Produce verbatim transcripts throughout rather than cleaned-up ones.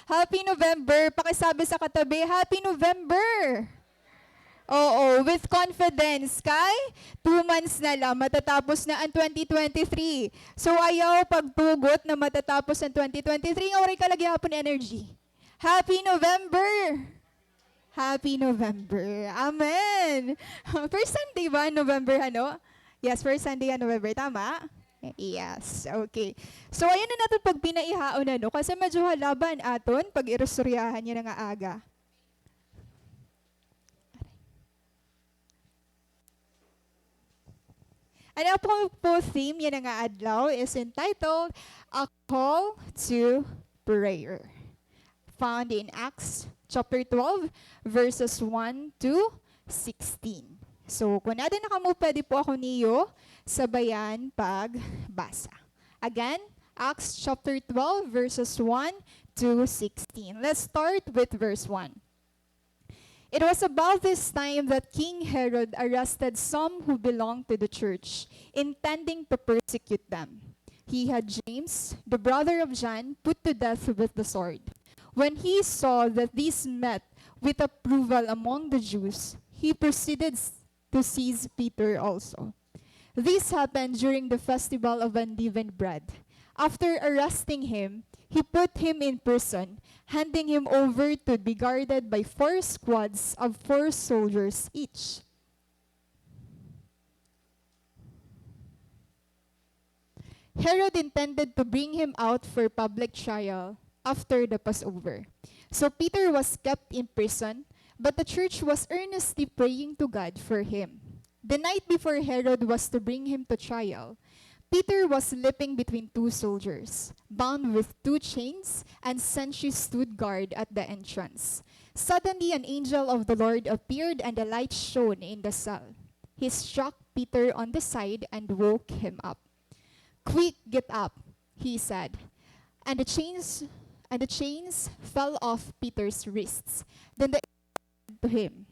Happy November. Pakisabi sa katabi, Happy November. Oo, with confidence. Kay two months na la, matatapos na an twenty twenty-three. So, ayaw pagtugot na matatapos an twenty twenty-three, nga waray ka la gihapon energy. Happy November! Happy November. Amen! First Sunday ba, November, ano? Yes, first Sunday an November. Tama? Yes, okay. So, ayaw na naton pagpinaihaon, ano? Kasi medyo halaba an aton pag-iristoryahan yana nga aga. An akon po theme yana nga adlaw is entitled A Call to Prayer, found in Acts chapter twelve, verses one to sixteen. So, kon ada na kamo, pwede po ako niyo sabayan pagbasa. Again, Acts chapter twelve, verses one to sixteen. Let's start with verse one. It was about this time that King Herod arrested some who belonged to the church, intending to persecute them. He had James, the brother of John, put to death with the sword. When he saw that this met with approval among the Jews, he proceeded s-, to seize Peter also. This happened during the festival of unleavened bread. After arresting him, he put him in prison, handing him over to be guarded by four squads of four soldiers each. Herod intended to bring him out for public trial after the Passover. So Peter was kept in prison, but the church was earnestly praying to God for him. The night before Herod was to bring him to trial, Peter was sleeping between two soldiers, bound with two chains, and sentries stood guard at the entrance. Suddenly, an angel of the Lord appeared and a light shone in the cell. He struck Peter on the side and woke him up. "Quick, get up," he said. And the chains, and the chains fell off Peter's wrists. Then the to him,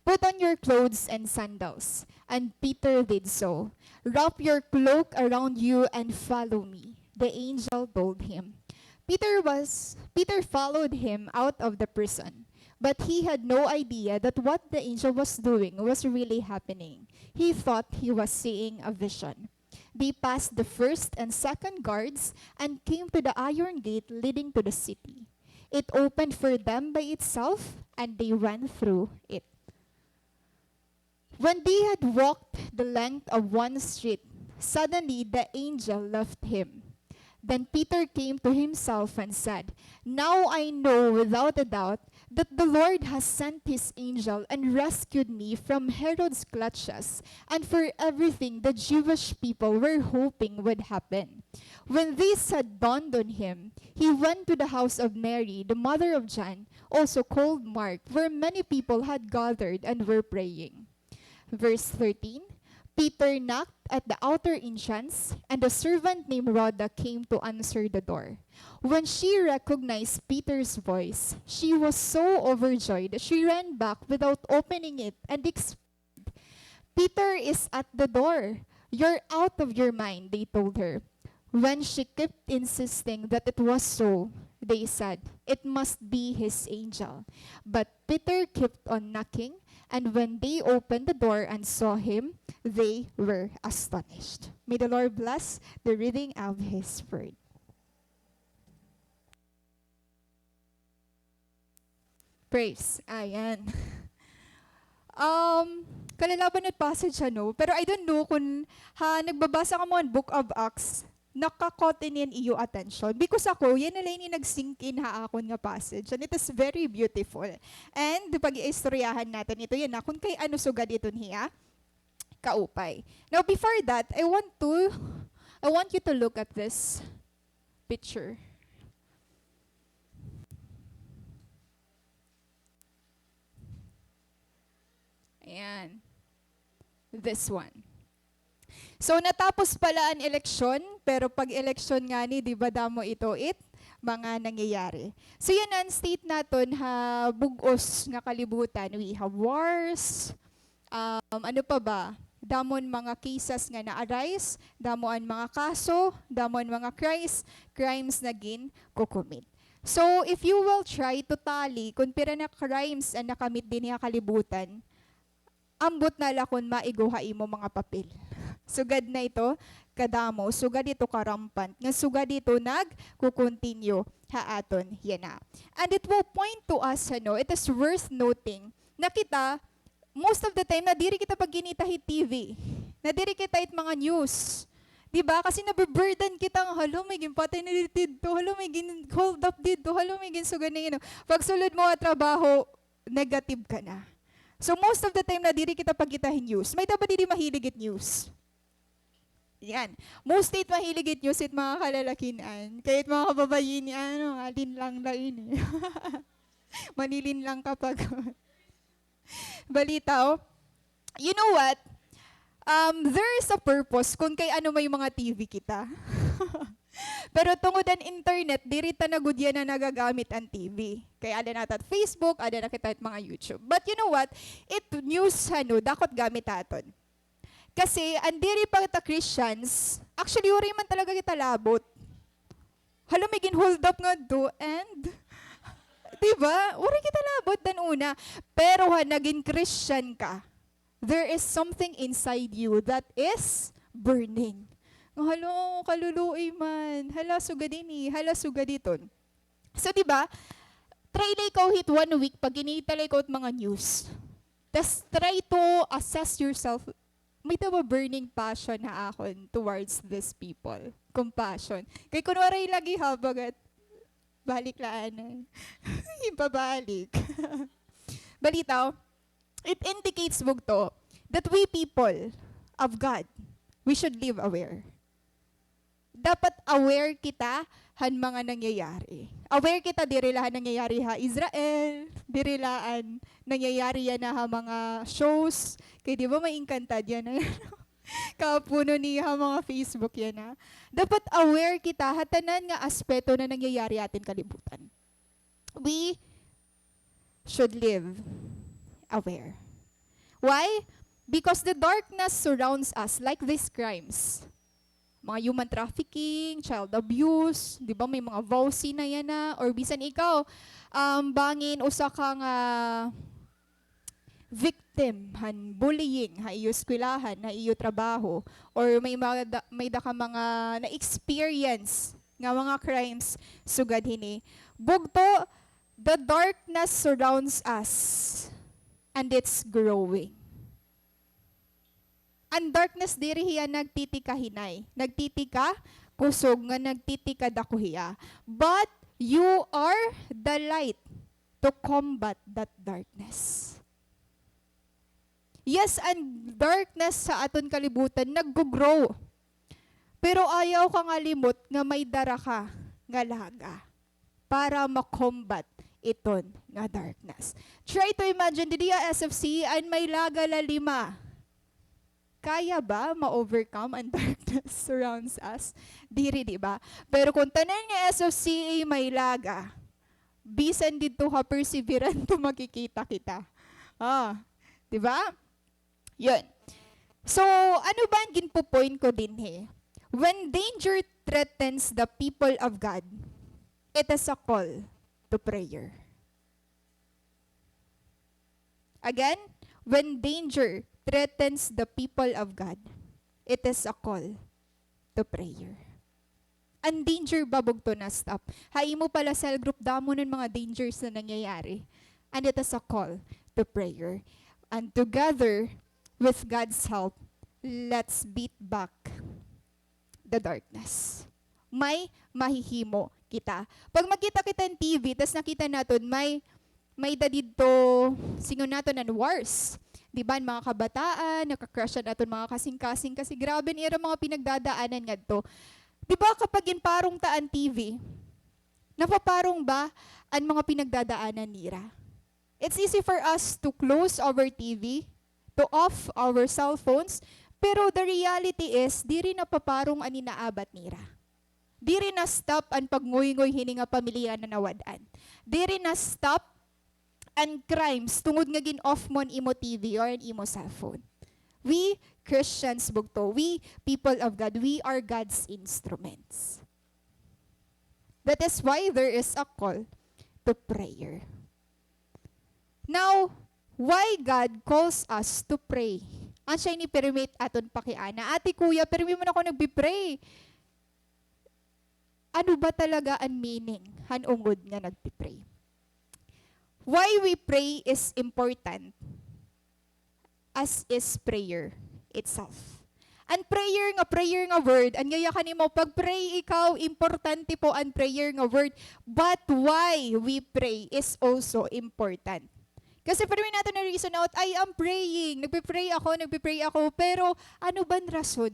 "Put on your clothes and sandals." And Peter did so. "Wrap your cloak around you and follow me," the angel told him. Peter was, Peter followed him out of the prison, but he had no idea that what the angel was doing was really happening. He thought he was seeing a vision. They passed the first and second guards and came to the iron gate leading to the city. It opened for them by itself, and they went through it. When they had walked the length of one street, suddenly the angel left him. Then Peter came to himself and said, "Now I know without a doubt that the Lord has sent his angel and rescued me from Herod's clutches and for everything the Jewish people were hoping would happen." When this had dawned on him, he went to the house of Mary, the mother of John, also called Mark, where many people had gathered and were praying. Verse thirteen, Peter knocked at the outer entrance, and a servant named Rhoda came to answer the door. When she recognized Peter's voice, she was so overjoyed that she ran back without opening it and exclaimed, "Peter is at the door. You're out of your mind," they told her. When she kept insisting that it was so, they said, "It must be his angel." But Peter kept on knocking, and when they opened the door and saw him, they were astonished. May the Lord bless the reading of his word. Praise. Ayan. Um, kalalaban it passage, ano? Pero I don't know kung ha, nagbabasa kamo han Book of Acts, naka-caught ini an iyo attention. Because ako, yana la ini nag-sink in ha akon nga passage. And it is very beautiful. And pag-iistoryahan naton ito, yana, kung kay ano sugad iton hiya kaupay. Now, before that, I want to, I want you to look at this picture. Ayan. This one. So, natapos pala an eleksyon, pero pag eleksyon ngani, di ba, damo ito it mga nangyayari. So, yana an state naton ha bug-os nga kalibutan. We have wars, um, ano pa ba? Damo an mga cases nga na-arise, damo an mga kaso, damo an mga cries, crimes na ginko-commit. So, if you will try to tally kun pira na crimes an nakamit dinhi ha kalibutan, ambot na la kon maigo ha imo mga papel. Sugad na ito kadamo, sugad ito ka-rampant, nga sugad ito nagko-continue ha aton yana. And it will point to us, ano, it is worth noting na kita, most of the time, nadiri kita pagkinita hit T V. Nadiri kita hit mga news. Di ba? Kasi nabu-burden kita nga, "Hala, may ginpatay na didto. Hala, may gin-hold up didto. Hala, may ginsugad na, you know." Pagsulod mo ha trabaho, negative ka na. So, most of the time, nadiri kita pagkita hin news. May-ada ba didi mahilig hit news? Yan. Most hit mahilig hit news hit mga kalalakin-an. Kay it mga kababayin-an, ano, malinlang la ini. Malinlang ka pag balita, oh. You know what? Um, there is a purpose kun kay ano may mga T V kita. Pero tungod an internet, diri ta na gud yana nagagamit an T V. Kay ada na ta Facebook, ada na kita mga YouTube. But you know what? It news, ano, dako it gamit aton. Kasi, an diri pa ta Christians, actually, waray man talaga kita labot. Hala, may gin-hold up ngadto, and, di ba? Waray kita labot han una. Pero ha nagin Christian ka, there is something inside you that is burning. Nga, hala, kaluluoy man. Hala, sugad ini. Hala, sugad iton. So, di ba? Try la ikaw hit one week, pagkinita la ikaw hit mga news. Tas try to assess yourself, may-ada ba burning passion ha akon towards these people? Compassion. Kay kun waray lagi ha, bagat, balik la anay. Ipabalik. Balita, oh, it indicates, bugto, that we people of God, we should live aware. Dapat aware kita han mga nangyayari. Aware kita diri la han nangyayari ha Israel, diri la an nangyayari yana ha mga shows. Kay di ba may Encantado yana, kapuno niya ha mga Facebook yana. Dapat aware kita ha tanan nga aspeto na nangyayari ha aton kalibutan. We should live aware. Why? Because the darkness surrounds us, like these crimes. Mga human trafficking, child abuse, di ba, may mga VAWC na yana, or bisan ikaw, um, bangin usa ka nga victim han bullying ha iyo eskwelahan, ha iyo trabaho, or may mga da-, may-ada ka mga na-experience nga mga crimes sugad hini. Bugto, the darkness surrounds us and it's growing. An darkness diri hiya nagtitikahinay, nagtitikakusog, nga nagtitikadako hiya. But you are the light to combat that darkness. Yes, an darkness sa aton kalibutan naggo-grow. Pero ayaw ka ngalimot nga may dara ka nga laga para ma-combat iton nga darkness. Try to imagine, didi ha S F C A, an may laga la lima. Kaya ba ma-overcome an darkness surrounds us? Diri, di ba? Pero kon tanan nga S F C A may laga, bisan didto ha Perseverante makikita kita. Ah, di ba? Yun. So, ano ba an ginpo-point ko dinhi? When danger threatens the people of God, it is a call to prayer. Again, when danger threatens the people of God, it is a call to prayer. An danger ba bugto na-stop? Ha imo pa la cell group, damo na an mga dangers na nangyayari. And it is a call to prayer. And together, with God's help, let's beat back the darkness. May mahihimo kita. Pag makita kita hin T V, tas nakita naton may, may-ada didto, singon naton an wars. Di ba, an mga kabataan, naka-crush an aton mga kasingkasing kasi grabe an ira mga pinagdadaanan ngadto. Di ba, kapag ginparong ta an T V, napaparong ba an mga pinagdadaanan nira? It's easy for us to close our T V, to off our cell phones, pero the reality is, diri napaparong an inaabat nira. Diri na-stop an pagngoyngoy hini nga pamilya na nawad-an. Diri na-stop an crimes tungod nga gin-off mo an imo T V or an imo cellphone. We Christians, bugto, we people of God, we are God's instruments. That is why there is a call to prayer. Now, why God calls us to pray? Asya ini pirmi it aton pakiana. Ate, kuya, pirmi man ako nagpi-pray. Ano ba talaga an meaning han ungod nga nagpi-pray? Why we pray is important, as is prayer itself. An prayer nga, prayer nga word, an gaya kanimo, pag-pray ikaw, importante po an prayer nga word. But why we pray is also important. Kasi pirmi naton na-reason out, "I am praying, nagpe-pray ako, nagpe-pray ako," pero ano ban rason?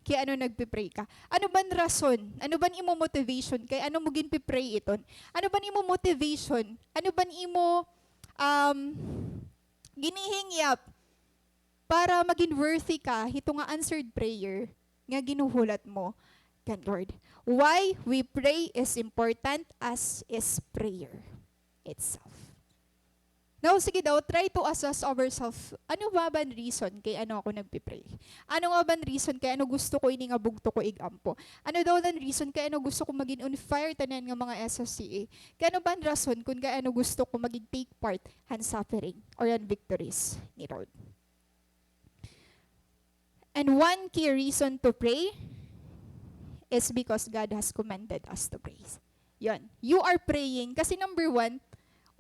Kay ano nagpi-pray ka? Ano ban rason? Ano ban imo motivation? Kay ano mo ginpi-pray iton? Ano ban imo motivation? Ano ban imo, um, ginihingyap para magin worthy ka hito nga answered prayer nga ginhuhulat mo kan Lord? Why we pray is important, as is prayer itself. Now, sige daw, try to assess ourselves. Ano ba ban reason kay ano ako nagpi-pray? Ano nga ban reason kay ano gusto ko ini nga bugto ko ig-ampo? Ano daw an reason kay ano gusto ko magin on fire tanan nga mga S S C A? Kay ano ban rason kun kay ano gusto ko magin take part han suffering or han victories ni Lord? And one key reason to pray is because God has commanded us to pray. Yon. You are praying kasi, number one,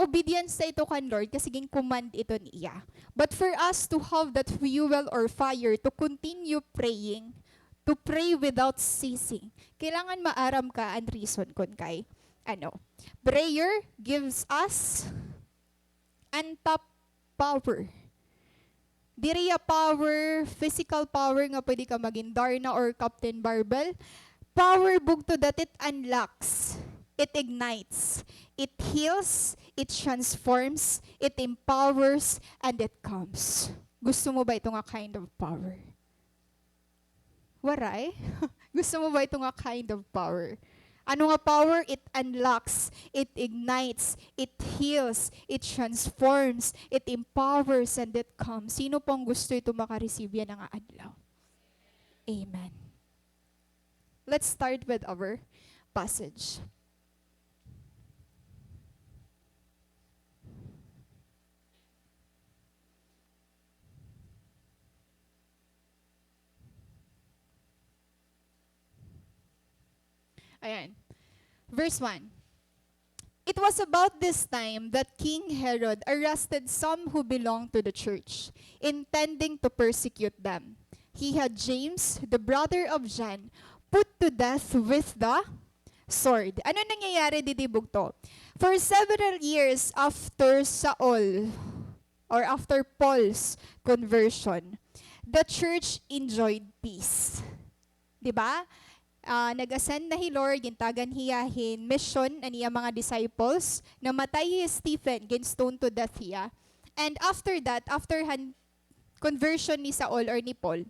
obedience ta ito kan Lord kasi gin-command ito niya. But for us to have that fuel or fire to continue praying, to pray without ceasing, kailangan maaram ka an reason kun kay ano. Prayer gives us an top power. Diri ya power, physical power nga pwede ka magin Darna or Captain Marvel. Power bugto that it unlocks, it ignites, it heals, it transforms, it empowers, and it calms. Gusto mo ba ito nga kind of power? Waray? Gusto mo ba ito nga kind of power? Ano nga power? It unlocks, it ignites, it heals, it transforms, it empowers, and it calms. Sino po an gusto ito maka-receive yana nga adlaw? Amen. Let's start with our passage. Ayan. Verse one. It was about this time that King Herod arrested some who belonged to the church, intending to persecute them. He had James, the brother of John, put to death with the sword. Ano nangyayari didi, bugto? For several years after Saul, or after Paul's conversion, the church enjoyed peace. Di ba? Ah, nag-ascend na hi Lord, gintagan hiya hin mission an iya mga disciples, namatay hi Stephen, gin-stone to death hiya. And after that, after han conversion ni Saul or ni Paul,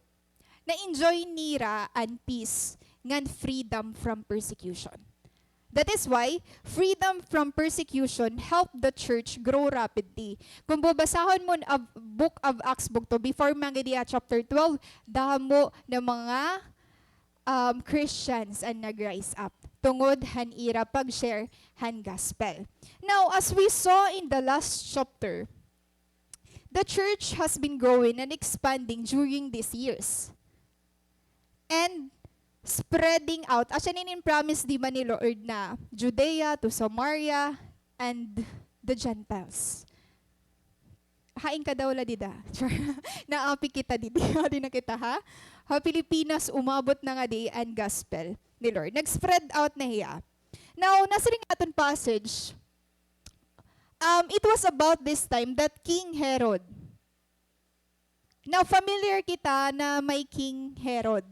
na-enjoy nira an peace ngan freedom from persecution. That is why freedom from persecution helped the church grow rapidly. Kung babasahon mo an Book of Acts, bugto, before man gad hiya chapter twelve, damo na mga, um, Christians an nag-rise up tungod han ira pag-share han gospel. Now, as we saw in the last chapter, the church has been growing and expanding during these years. And spreading out. Asya ini in promise, di ba, ni Lord na Judea to Samaria and the Gentiles. Hain ka daw la dida. Naapi kita didi. Di na kita, ha? Ha Pilipinas, umabot na ngadi an gospel ni Lord. Nag-spread out na hiya. Now, nasiring aton passage, um, it was about this time that King Herod. Now, familiar kita na may King Herod.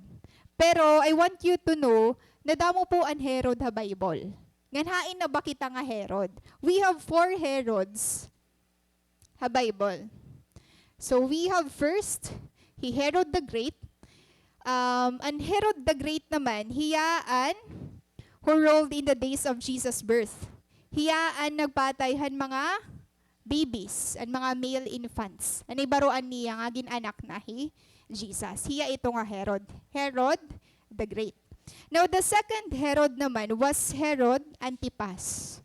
Pero I want you to know, nadamo po an Herod ha Bible. Ngan hain na ba kita nga Herod? We have four Herods ha Bible. So, we have first, hi Herod the Great. Um, an Herod the Great naman, hiya an who ruled in the days of Jesus' birth. Hiya an nagpatay han mga babies, an mga male infants. An ibaroan niya nga gin-anak na hi Jesus. Hiya ito nga Herod. Herod the Great. Now, the second Herod naman was Herod Antipas.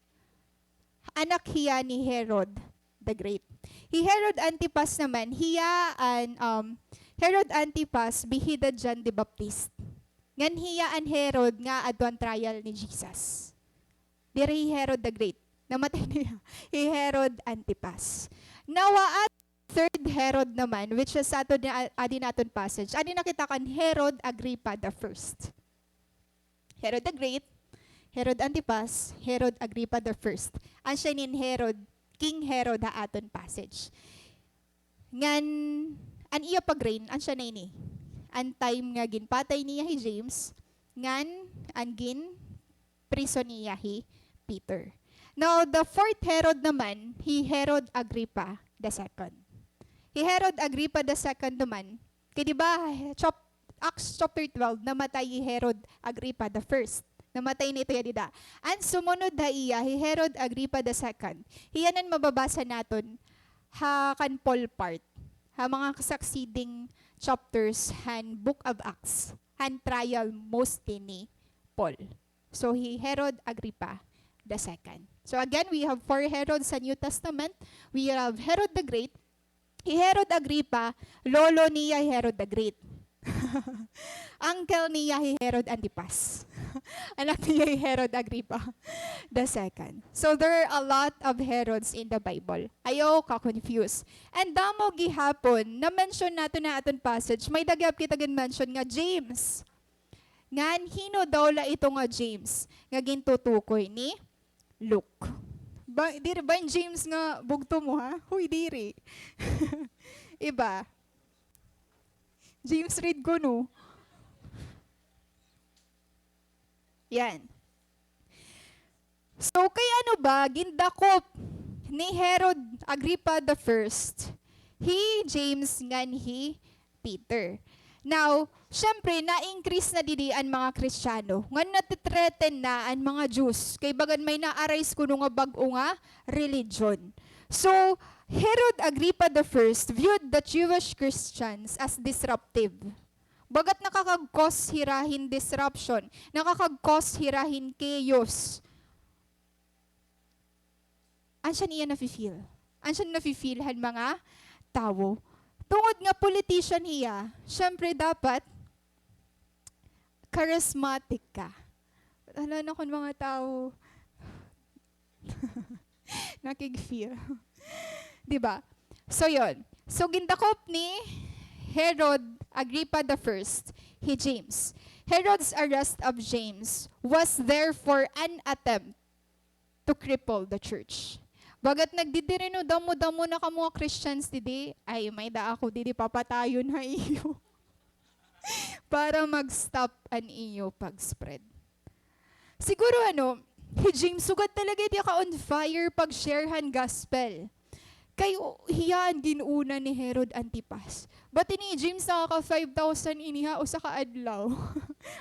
Anak hiya ni Herod the Great. Hi Herod Antipas naman, hiya an, um, Herod Antipas beheaded John the Baptist. Ngan hiya an Herod nga adto an trial ni Jesus. Diri hi Herod the Great. Namatay na hiya. Hi Herod Antipas. Now, an third Herod naman, which is ato na, adi naton passage. Adi na kita kan Herod Agrippa the First. Herod the Great, Herod Antipas, Herod Agrippa the First. An siya inin Herod, King Herod ha aton passage. Ngan, an iya pag-reign, an siya na ini. An time nga ginpatay niya hi James, ngan, an gin-prison niya hi Peter. Now, the fourth Herod naman, hi Herod Agrippa the Second. Hi Herod Agrippa the Second naman, kay di ba, chap-, Acts chapter twelve, namatay hi Herod Agrippa the First. Namatay na ito ya dida. An sumunod ha iya, hi Herod Agrippa the Second. Hiya an mababasa naton ha kan Paul part. Ha mga succeeding chapters han Book of Acts. Han trial mostly ni Paul. So, hi Herod Agrippa the Second. So, again, we have four Herods sa New Testament. We have Herod the Great, Hi Herod Agrippa, lolo niya hi Herod the Great. Uncle niya hi Herod Antipas. Anak niya hi Herod Agrippa the Second. So there are a lot of Herods in the Bible. Ayaw ka-confuse. And damo gihapon, na-mention naton ha aton passage, may-ada gihap kita gin-mention nga James. Ngan hin-o daw la ito nga James nga gintutukoy ni Luke. Ba, diri ba hin James nga bugto mo, ha? Huy, diri. Iba. James read ko, no? Yan. So, kay ano ba, gindakop ni Herod Agrippa the First, hi James ngan hi Peter. Now, syempre, na-increase na didi an mga Kristiyano. Ngan nati-threaten na an mga Jews. Kay bagan may na-arise kuno nga bag-o nga religion. So, Herod Agrippa the First viewed the Jewish Christians as disruptive. Bagat nakakag-cause hira hin disruption, nakakag-cause hira hin chaos. An siya niya nafi-feel. An siya nafi-feel han mga tawo. Tungod nga politician hiya, syempre dapat charismatic ka. Hala na kon mga tawo. Nakig-feel. Di ba? So, yun. So, gindakop ni Herod Agrippa the First, hi James. Herod's arrest of James was therefore an attempt to cripple the church. Bagat nagdidiri, no, damo-damo na kamo nga Christians didi, ay, may-ada ako didi papatayon ha iyo. Para mag-stop an iyo pag-spread. Siguro, ano, hi James, sugad talaga hiya ka on fire pag-share han gospel. Kay, o, hiya an gin-una ni Herod Antipas. But ini James, nakaka-five thousand ini ha usa ka adlaw.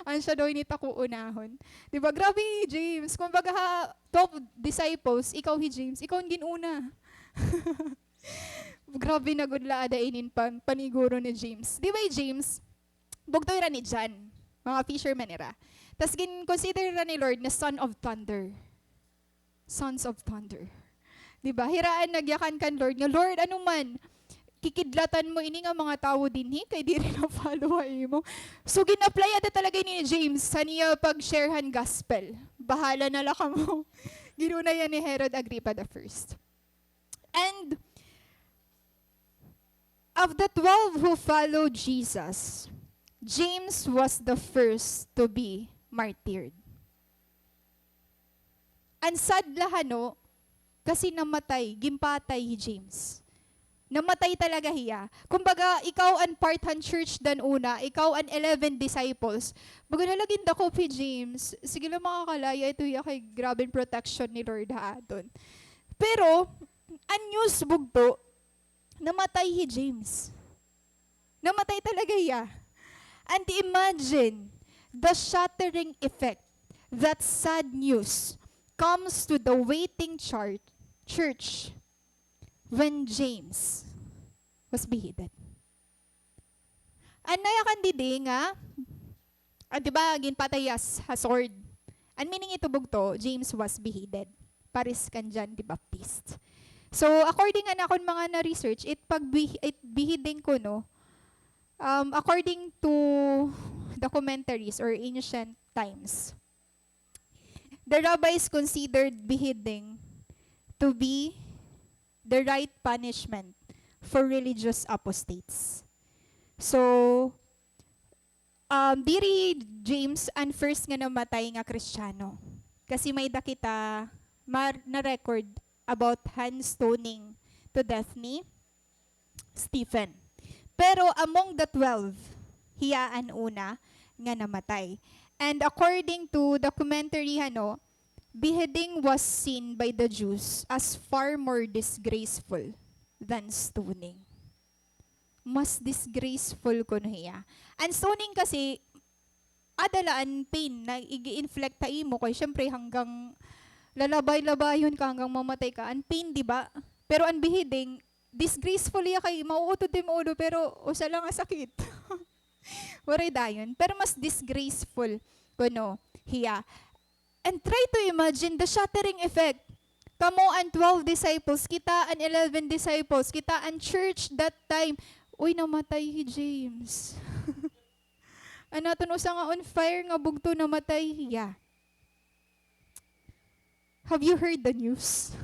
An siya daw ini tako unahon. Di ba? Grabe hi James. Kumbaga ha, twelve disciples, ikaw hi James, ikaw an gin-una. Grabe na gud la ada inin pan-, paniguro ni James. Di ba hi James? Bugto hira ni John, mga fisherman hira. Tas gin-consider hira ni Lord na son of thunder. Sons of thunder. Di ba? Hira an nagyakan kan Lord nga, "Lord, ano man, kikidlatan mo ini nga mga tawo dinhi kay diri na-follow ha imo." So, gin-apply ada talaga ini ni James sa niya pag-share han gospel. Bahala na la kamo. Gin-una hiya ni Herod Agrippa the First. And of the twelve who followed Jesus, James was the first to be martyred. An sad la, hano, kasi namatay, ginpatay hi James. Namatay talaga hiya. Kumbaga, ikaw an part han church dan una, ikaw an eleven disciples. Baga na la gindakop hi James. Sige la, makakalaya ito hiya kay grabe an protection ni Lord ha aton. Pero, an news bugto, namatay hi James. Namatay talaga hiya. And imagine the shattering effect that sad news comes to the waiting char-, church when James was beheaded. An nayakan didi nga, ah, di ba, ginpatay hiya s-, ha sword. An meaning hito bugto, James was beheaded. Pares kan John the Baptist. So, according han akon mga na-research, it pag-, it beheading kuno, um, according to the commentaries or ancient times, the rabbis considered beheading to be the right punishment for religious apostates. So, um, diri James an first nga namatay nga Kristiyano. Kasi may-ada kita mar-, na-record about han stoning to death ni Stephen. Pero among the twelve, hiya an una nga namatay. And according to documentary, ano, beheading was seen by the Jews as far more disgraceful than stoning. Mas disgraceful kuno hiya. An stoning kasi, ada la an pain na ig-inflict ha imo, kay syempre hanggang lalabay-labayon ka hanggang mamatay ka. An pain, di ba? Pero an beheading, disgraceful hiya kay mauutod im ulo, pero usa la nga sakit. Waray dayon. Pero mas disgraceful kuno hiya. And try to imagine the shattering effect. Kamo an twelve disciples, kita an eleven disciples, kita an church that time. Uy, namatay hi James. An aton usa nga on fire nga bugto namatay hiya. Have you heard the news?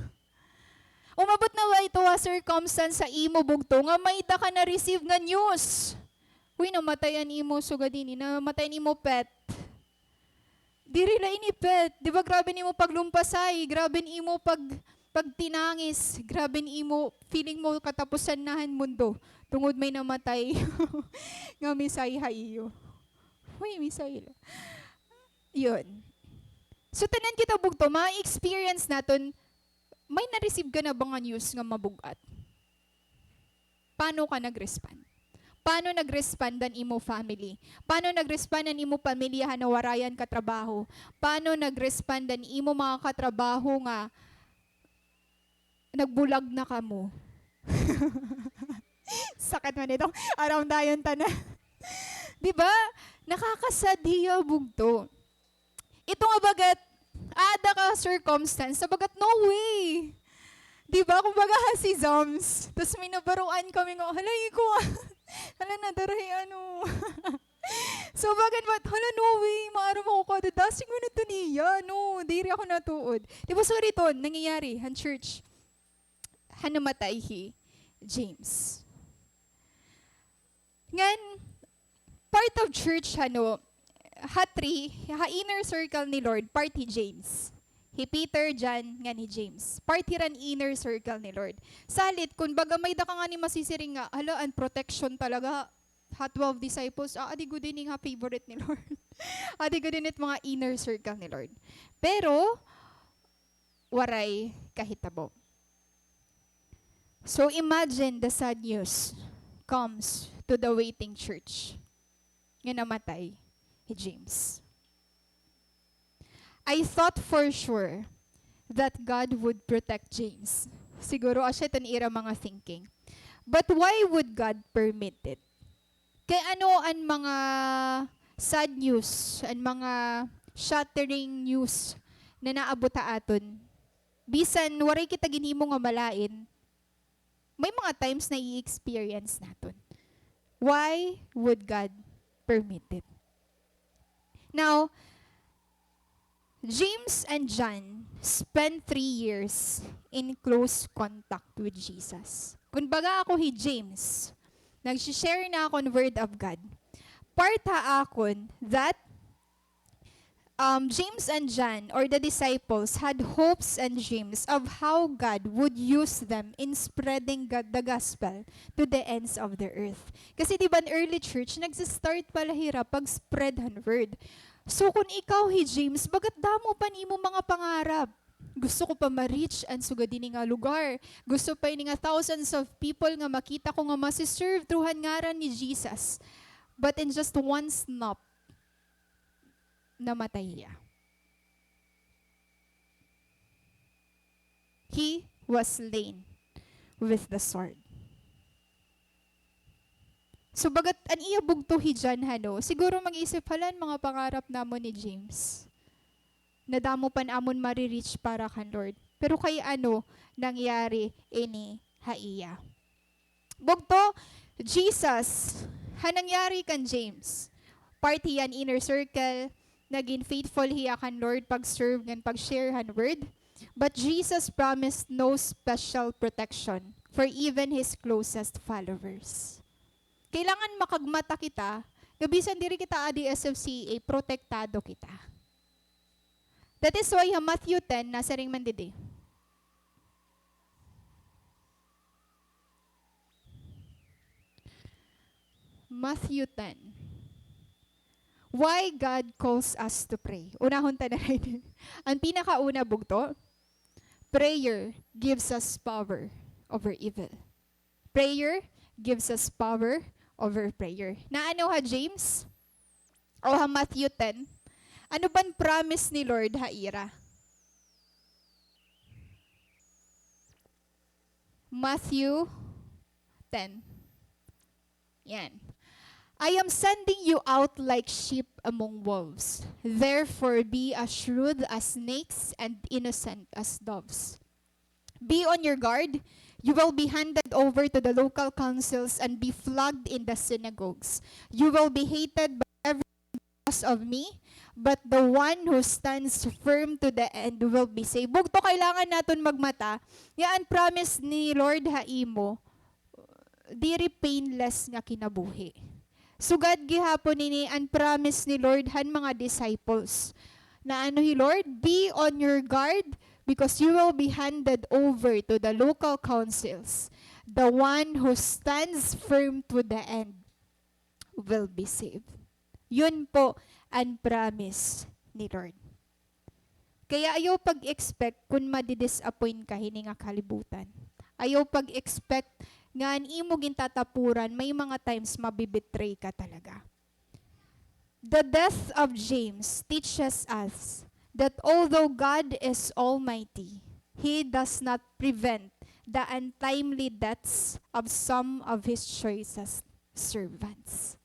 Umabot na ba ito ha circumstance sa imo bugto nga may-ada ka na-receive nga news? Uy, namatay an imo sugad ini, namatay an imo pet. Diri la ini pet. Di ba grabe an imo paglumpasay, grabe an imo pag-, pagtinangis, grabe an imo feeling mo katapusan na han mundo tungod may namatay nga misay ha iyo. Uy, misay la. Yun. So, tanan kita bugto, ma-experience naton, may na-receive ka na ba nga news nga mabug-at? Paano ka nag-respond? Paano nag-respond an imo family? Paano nag-respond an imo pamilya ha nawarayan ka trabaho? Paano nag-respond an imo mga katrabaho nga nagbulag na kamo? Sakit man ito. Aram dayon tanan. Di ba? Nakaka-sad hiya bugto. Ito nga bagat, aada ka circumstance, sa bagat, no way. Di ba? Kumbaga, ha, si Zams, tas may nabaroan kami nga, hala, iko, hala, nadara hi ano. So, bagan ba, hala, no way, maaram ako kada dasig man ito niya, no, diri ako natuod. Di ba, sorry to, nangyayari, han church, han namatay hi James. Ngan, part of church, ano, ha three, ha inner circle ni Lord, part hi James. Hi Peter, John, ngan hi James. Part hira han inner circle ni Lord. Salit, kun baga may-ada ka ngani masisiring nga, hala, an protection talaga, ha twelve disciples, ah, adi gud ini nga favorite ni Lord. Adi gud ini it mga inner circle ni Lord. Pero, waray kahitabo. So imagine the sad news comes to the waiting church nga namatay hi James. I thought for sure that God would protect James. Siguro asya it an ira mga thinking. But why would God permit it? Kay ano an mga sad news, an mga shattering news na naabot ha aton? Bisan waray kita ginhimo nga malain, may mga times na i-experience naton. Why would God permit it? Now, James and John spent three years in close contact with Jesus. Kun baga ako hi James, nagsi-share na akon word of God. Part ha akon that, um, James and John, or the disciples, had hopes and dreams of how God would use them in spreading God, the gospel to the ends of the earth. Kasi di ba, an early church, nagsi-start pa la hira pag-spread han word. So, kun ikaw hi James, bagat damo pa an imo mga pangarap. Gusto ko pa ma-reach an sugad hini nga lugar. Gusto pa ini nga thousands of people nga makita ko nga masi-serve through han ngaran ni Jesus. But in just one snap, namatay hiya. He was slain with the sword. So, bagat an iya bugto hi John, hano, siguro mag-isip, "Hala, an mga pangarap namon ni James, nadamo pa an amon mare-reach para kan Lord." Pero kay ano nangyari ini ha iya? Bugto, Jesus, ha nangyari kan James, part hiya han inner circle, nagin faithful hiya kan Lord pag-serve ngan pag-share han word. But Jesus promised no special protection for even his closest followers. Kailangan makagmata kita nga bisan diri kita adi S F C A, protektado kita. That is why ha Matthew ten, nasiring man didi. Matthew ten. Why God calls us to pray. Unahon ta na ini. An pinakauna, bugto, prayer gives us power over evil. Prayer gives us power over prayer. Naano ha James? O ha Matthew ten? Ano ban promise ni Lord ha ira? Matthew ten. Yan. "I am sending you out like sheep among wolves. Therefore, be as shrewd as snakes and innocent as doves. Be on your guard. You will be handed over to the local councils and be flogged in the synagogues. You will be hated by everyone because of me, but the one who stands firm to the end will be saved." Bugto, kailangan naton magmata nga an promise ni Lord ha imo, diri painless nga kinabuhi. Sugad gihapon ini an promise ni Lord han mga disciples. Naano hi Lord? "Be on your guard because you will be handed over to the local councils. The one who stands firm to the end will be saved." Yun po an promise ni Lord. Kaya ayaw pag-expect kun madi-disappoint ka hini nga kalibutan. Ayaw pag-expect nga an imo gintatapuran, may mga times mabi-betray ka talaga. The death of James teaches us that although God is almighty, He does not prevent the untimely deaths of some of His choicest servants.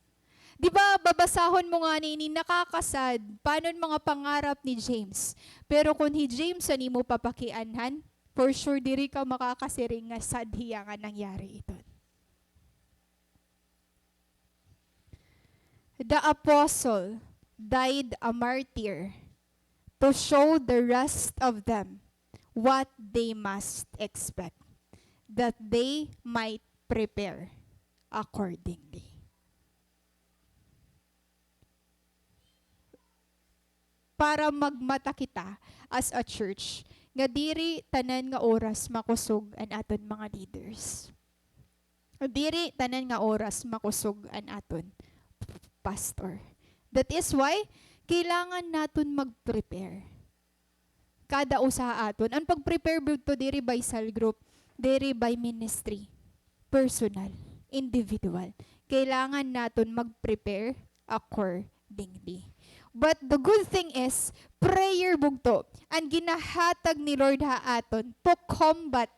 Di ba, babasahon mo ngani ini, nakaka-sad, paano an mga pangarap ni James? Pero kun hi James an imo papakianhan, for sure, diri ka makakasiring nga sad hiya nga nangyari iton. The apostle died a martyr to show the rest of them what they must expect, that they might prepare accordingly. Para magmata kita as a church nga diri tanan nga oras makusog an aton mga leaders. Diri tanan nga oras makusog an aton pastor. That is why kailangan naton mag-prepare. Kada usa ha aton. An pag-prepare bugto diri by cell group, diri by ministry. Personal, individual. Kailangan naton mag-prepare accordingly. But the good thing is, prayer bugto an ginahatag ni Lord ha aton to combat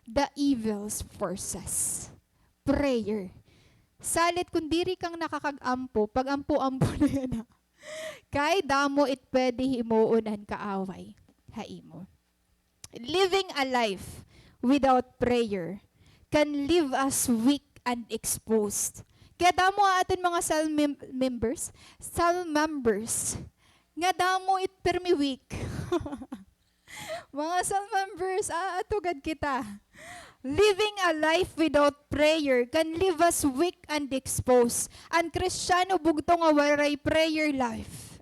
the evil's forces. Prayer. Salit kun diri ka nakakag-ampo, pag-ampo-ampo na yana. Kay damo it pwede himuon han kaaway ha imo. Living a life without prayer can leave us weak and exposed. Kay damo ha aton mga cell mem-, members, cell members, nga damo it pirmi weak. Mga cell members, ah, ato gad kita. Living a life without prayer can leave us weak and exposed. An Kristiyano bugto nga waray prayer life,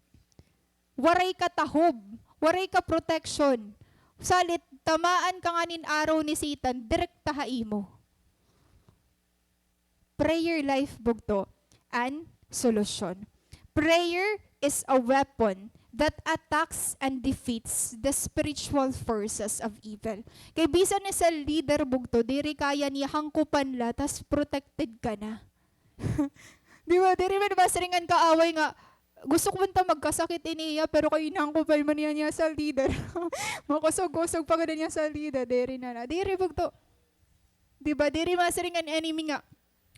waray ka tahob, waray ka protection. Salit, tamaan ka ngani hin arrow ni Satan, direkta ha imo. Prayer life bugto an solusyon. Prayer is a weapon that attacks and defeats the spiritual forces of evil. Kay bisan ni cell leader bugto, diri kaya niya hangkupan la, tas protected ka na. Di ba? Diri man masiring an kaaway nga, gusto ko man ta magkasakit ini iya, pero kay inhangkupan man niya niya cell leader. Makusog-kusog pa gud niya cell leader, diri na na. Diri bugto. Di ba? Diri masiring an enemy nga,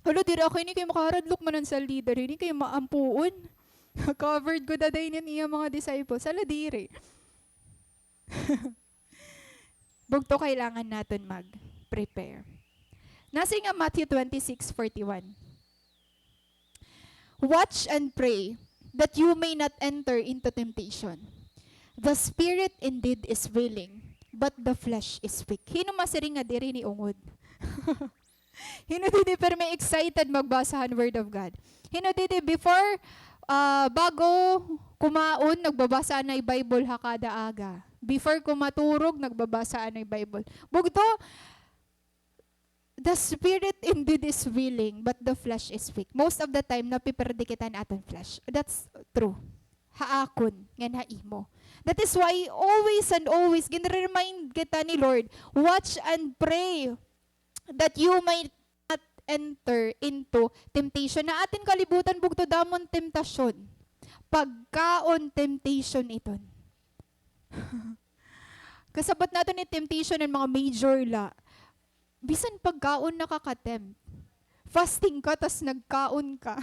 Hala, diri ako ini kay makaharadlok man an sa leader ini kay maampuon. Covered gud ada ini an iya mga disciples. Hala, diri. Bugto, kailangan naton mag-prepare. Nasiring an Matthew twenty-six forty-one, "Watch and pray that you may not enter into temptation. The spirit indeed is willing, but the flesh is weak." Hin-o masiring nga diri ini ungod? Hin-o didi pirmi excited magbasa han Word of God? Hin-o didi before, ah, bago kumaon, nagbabasa anay Bible ha kada aga? Before kumaturog, nagbabasa anay Bible? Bugto, the spirit indeed is willing, but the flesh is weak. Most of the time, napiperde kita han aton flesh. That's true. Ha akon, ngan ha imo. That is why always and always, ginre-remind kita ni Lord, "Watch and pray that you may not enter into temptation." Ha aton kalibutan, bugto, damo an temptasyon. Pagkaon, temptation iton. Kasabot naton ni temptation an mga major la. Bisan pagkaon nakaka-tempt. Fasting ka, tas nagkaon ka.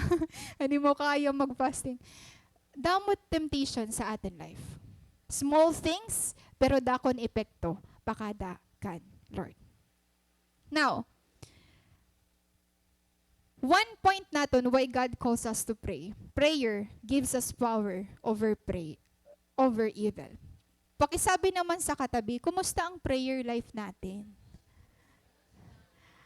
Hindi mo kaya mag-fasting. Damo it temptation sa aton life. Small things, pero dako an epekto pakada kan Lord. Now, one point naton why God calls us to pray. Prayer gives us power over pray, over evil. Pakisabi naman sa katabi, kumusta ang prayer life natin?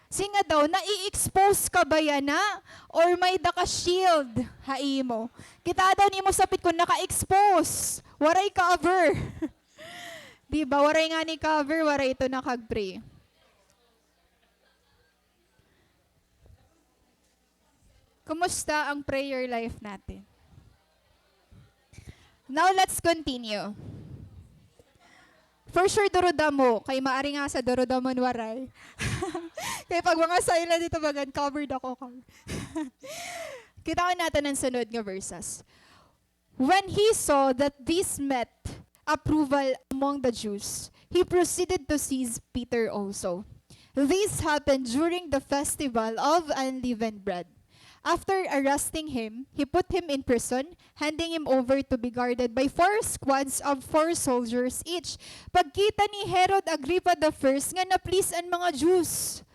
Singa daw, nai-expose ka ba yana? Or may-ada ka shield ha imo? Kita daw nimo sapit kon naka-expose. Waray cover. Di ba? Waray ngani cover, waray ito nakag-pray. Kumusta ang prayer life natin? Now, let's continue. For sure, durudamo. Kay maari nga sa durudamo an waray. Kay pag mga silent dito, bagan covered ako. Kitaon naton an sunod nga verses. When he saw that this met approval among the Jews, he proceeded to seize Peter also. This happened during the festival of unleavened bread. After arresting him, he put him in prison, handing him over to be guarded by four squads of four soldiers each. Pagkita ni Herod Agripa the First nga na-please an mga Jews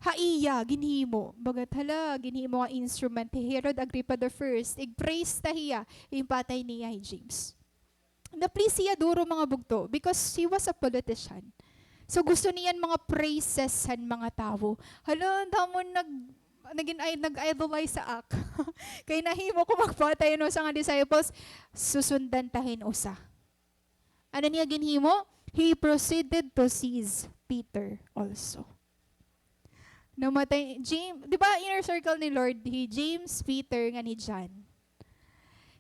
ha iya ginhimo. Bagat hala, ginhimo nga instrument hi Herod Agripa the First. Ig-praise ta hiya, ig-patay niya hi James. Na-please hiya duro, mga bugto, because he was a politician. So, gusto niya an mga praises han mga tawo. Hala, damo nag-, nagin-, ay, nag-idolize sa ak. Kay nahimo ko magpatay hin usa nga disciples, susundan ta hin usa. Ano niya ginhimo? He proceeded to seize Peter also. Namatay, James, di ba inner circle ni Lord, hi James, Peter, ngan hi John.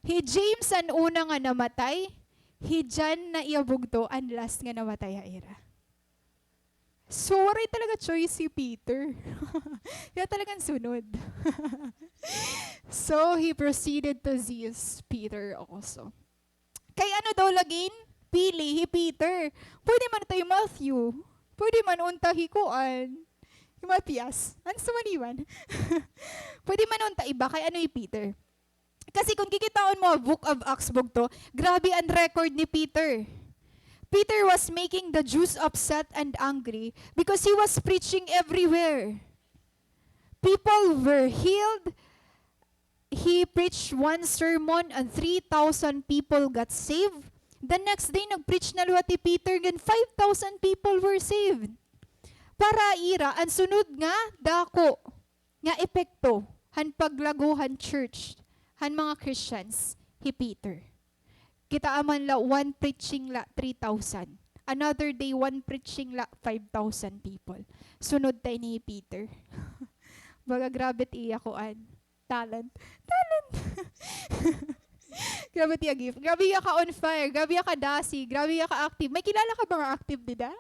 Hi James an una nga namatay, hi John na iya bugto an last nga namatay ha ira. So, waray talaga choice hi Peter. Kaya talagang sunod. So, he proceeded to seize Peter also. Kay ano daw la ginpili hi Peter? Pwede man unta hi Matthew. Pwede man unta hi kuan. Hi Matias. Ano sa maniwan? Pwede man unta iba kay ano hi Peter? Kasi kung kikitaon mo ha Book of Acts, bugto, grabe an record ni Peter. Peter was making the Jews upset and angry because he was preaching everywhere. People were healed. He preached one sermon and three thousand people got saved. The next day, nag-preach na liwat hi Peter, ngan five thousand people were saved. Para ira, an sunod nga dako nga epekto han paglago han church, han mga Christians, hi Peter. Kitaa man la, one preaching la, three thousand. Another day, one preaching la, five thousand people. Sunod ta ini hi Peter. Baga grabe it iya kuan. Talent. Talent! Grabe it iya gift. Grabe iya ka on fire. Grabe iya ka dasi. Grabe iya ka active. May kilala ka ba nga active dida?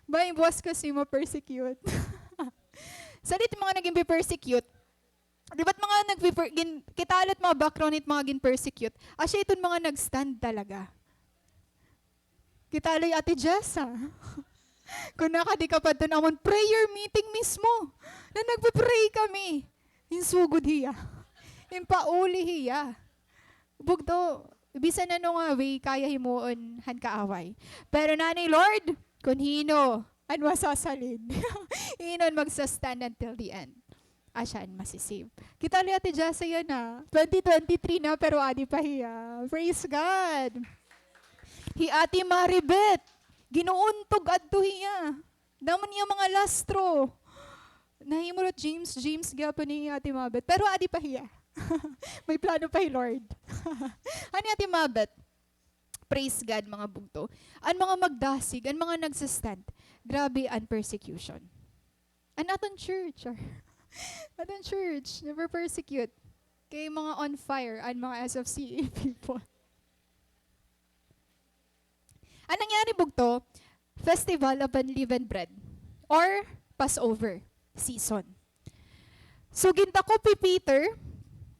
Ba, yung boss kasi ma-persecute. Sa dit mga naging persecute, di ba't mga nagpiper-, gin-, kita la it mga background it mga gin-persecute? Asya iton mga nag-stand talaga. Kita la hi Ate Jessa. Kon nakadi ka pa adton amon prayer meeting mismo, na nagpe-pray kami. Hinsugod hiya. Himpauli hiya. Bugto, bisan ano nga way, kaya himuon han kaaway. Pero ngani, Lord, kon hin-o an masasalin, hin-o an magsa-stand until the end. Asya an masi-save. Kita la hi Ate Jessa yana. Twenty twenty-three na, pero adi pa hiya. Praise God. Hi Ate Maribeth, ginuuntog adto hiya. Damo niya mga lastro. Nahimo la James, James gihapon ni Ate Mabet. Pero adi pa hiya. May plano pa hi Lord. Ano, Ate Mabet? Praise God, mga bugto. An mga magdasig, an mga nagsa-stand, grabe an persecution. An aton church, or aton church, never persecute. Kay mga on fire, an mga S F C A people. An nangyari, bugto, Festival of Unleavened Bread or Passover season. So, gindakop hi Peter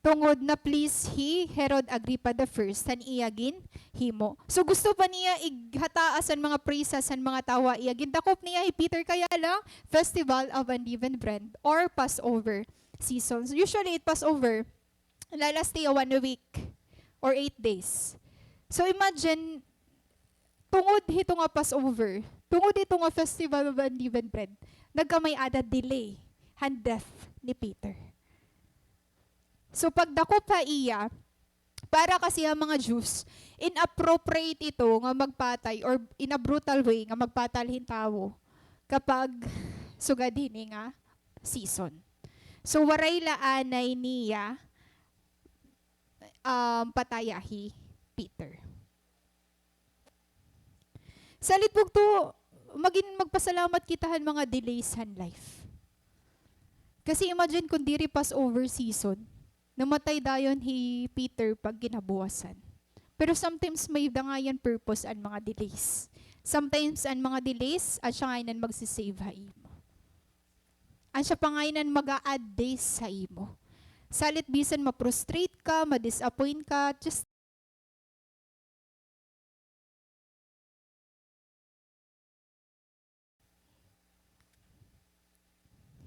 tungod na-please hi Herod Agrippa the First han iya ginhimo. So, gusto pa niya ighataas an mga presas han mga tawo ha iya. Gindakop niya hi Peter, kaya lang, Festival of Unleavened Bread or Passover season. So, usually, it Passover, la-last hiya one week or eight days. So, imagine, tungod hito nga Passover, tungod hito nga Festival of Unleavened Bread, nagkamay-ada delay han death ni Peter. So, pagdakop ha iya, para kasi ha mga Jews, inappropriate ito nga magpatay or in a brutal way nga magpatay hin tawo kapag sugad hini nga season. So, waray la anay niya, um, pataya hi Peter. Salit, bugto, magin-, magpasalamat kita han mga delays han life. Kasi imagine kon diri Passover season, namatay dayon hi Peter pag kinabuwasan. Pero sometimes may-ada ngay-an purpose an mga delays. Sometimes an mga delays, asya ngay-an an magsi-save ha imo. Asya pa ngay-an an mag-a-add days ha imo. Salit bisan ma-frustrate ka, ma-disappoint ka, just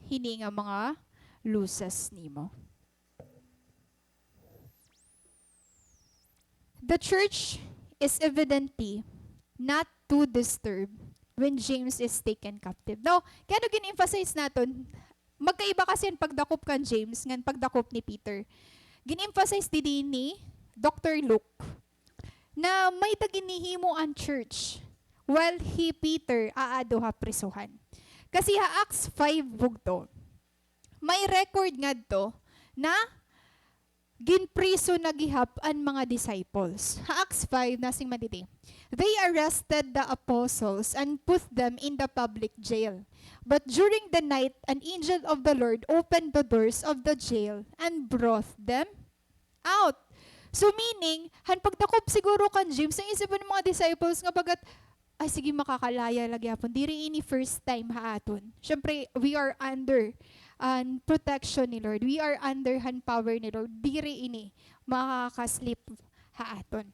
hini nga mga losses nimo. The church is evidently not too disturbed when James is taken captive. Now, kay ano gin-emphasize naton? Magkaiba kasi an pagdakop kan James ngan pagdakop ni Peter. Gin-emphasize didi ni Doctor Luke na may-ada ginhihimo an church while hi Peter aado ha prisohan. Kasi ha Acts five, bugto, may record ngadto na ginpriso na gihap an mga disciples. Ha Acts five, nasiring man didi, "They arrested the apostles and put them in the public jail. But during the night, an angel of the Lord opened the doors of the jail and brought them out." So, meaning, han pagdakop siguro kan James, naisip an mga disciples nga bagat, "Ay, sige, makakalaya la gihapon. Diri ini first time ha aton." Siyempre, we are under an protection ni Lord. We are under han power ni Lord. Diri ini makaka-slip ha aton.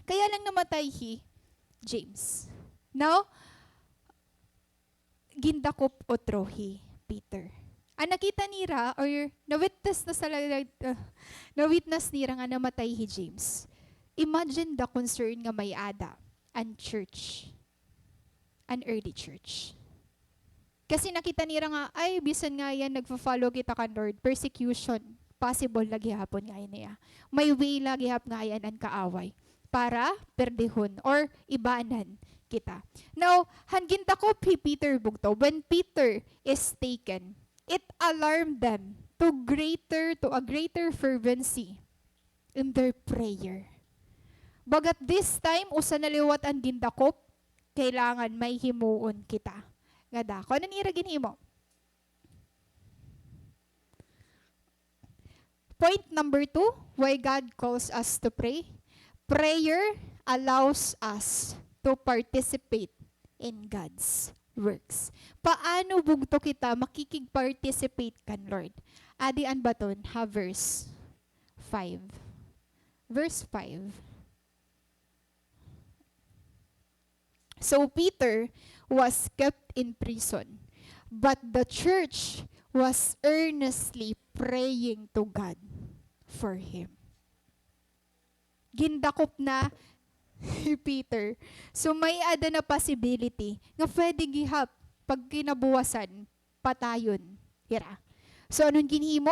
Kaya lang namatay hi James. Now, gindakop utro hi Peter. An nakita nira, or na-witness na sa la-, ah, na-witness nira nga namatay hi James. Imagine the concern nga may-ada an church, an early church. Kasi nakita nira nga, ay, bisan ngay-an nagfo-follow kita kan Lord, persecution, possible la gihapon ngay-an niya. May way la gihap ngay-an an kaaway para perdehon or ibanan kita. Now, han gindakop hi Peter bugto, when Peter is taken, it alarmed them to greater, to a greater fervency in their prayer. Bagat this time, usa na liwat an gindakop, kailangan may himuon kita nga dako. Ano an ira ginhimo? Point number two, why God calls us to pray. Prayer allows us to participate in God's works. Paano bugto kita makikig-participate kan Lord? Adi an baton ha verse five. Verse five. So Peter was kept in prison, but the church was earnestly praying to God for him. Gindakop na hi Peter. So, may-ada na possibility nga pwede gihap pagkinabuwasan patayon hira. So, ano an ginhimo?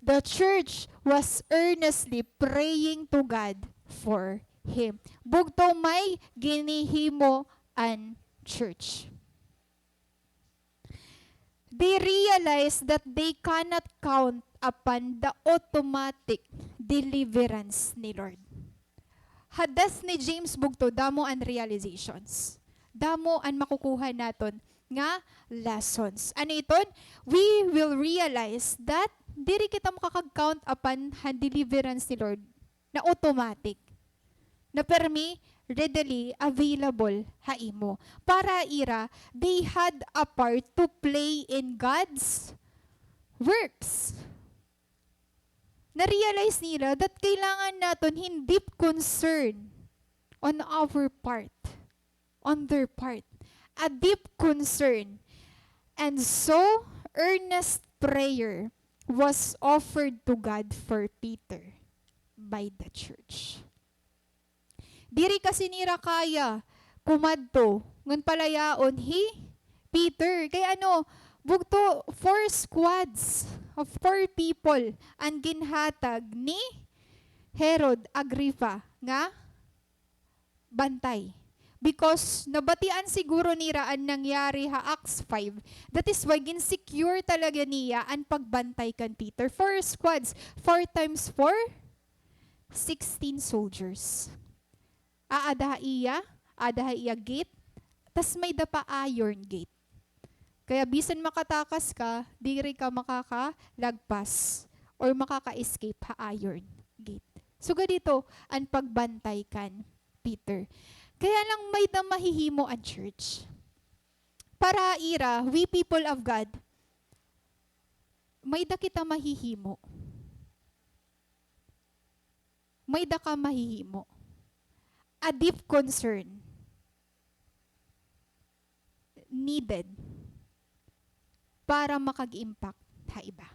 The church was earnestly praying to God for him. Bugto, may ginhihimo an church. They realize that they cannot count upon the automatic deliverance ni Lord. Ha death ni James bugto, damo an realizations. Damo an makukuha naton nga lessons. Ano iton? We will realize that diri kita makakag-count upon han deliverance ni Lord na automatic, na permi, readily available ha imo. Para ira, they had a part to play in God's works. Na-realize nila that kailangan naton hin deep concern on our part, on their part. A deep concern. And so, earnest prayer was offered to God for Peter by the church. Diri kasi nira kaya kumadto ngan palayaon hi Peter. Kay ano, bugto, four squads of four people an ginhatag ni Herod Agripa nga bantay. Because nabatian siguro nira an nangyari ha Acts five. That is why gin-secure talaga niya an pagbantay kan Peter. Four squads, four times four, sixteen soldiers. Aada ha iya, aada ha iya gate, tas may-ada pa iron gate. Kaya bisan makatakas ka, diri ka makakalagpas or makaka-escape ha iron gate. Sugad hito an pagbantay kan Peter. Kaya lang may-ada mahihimo an church. Para ira, we people of God, may-ada kita mahihimo. May-ada ka mahihimo. A deep concern needed para makag-impact ha iba.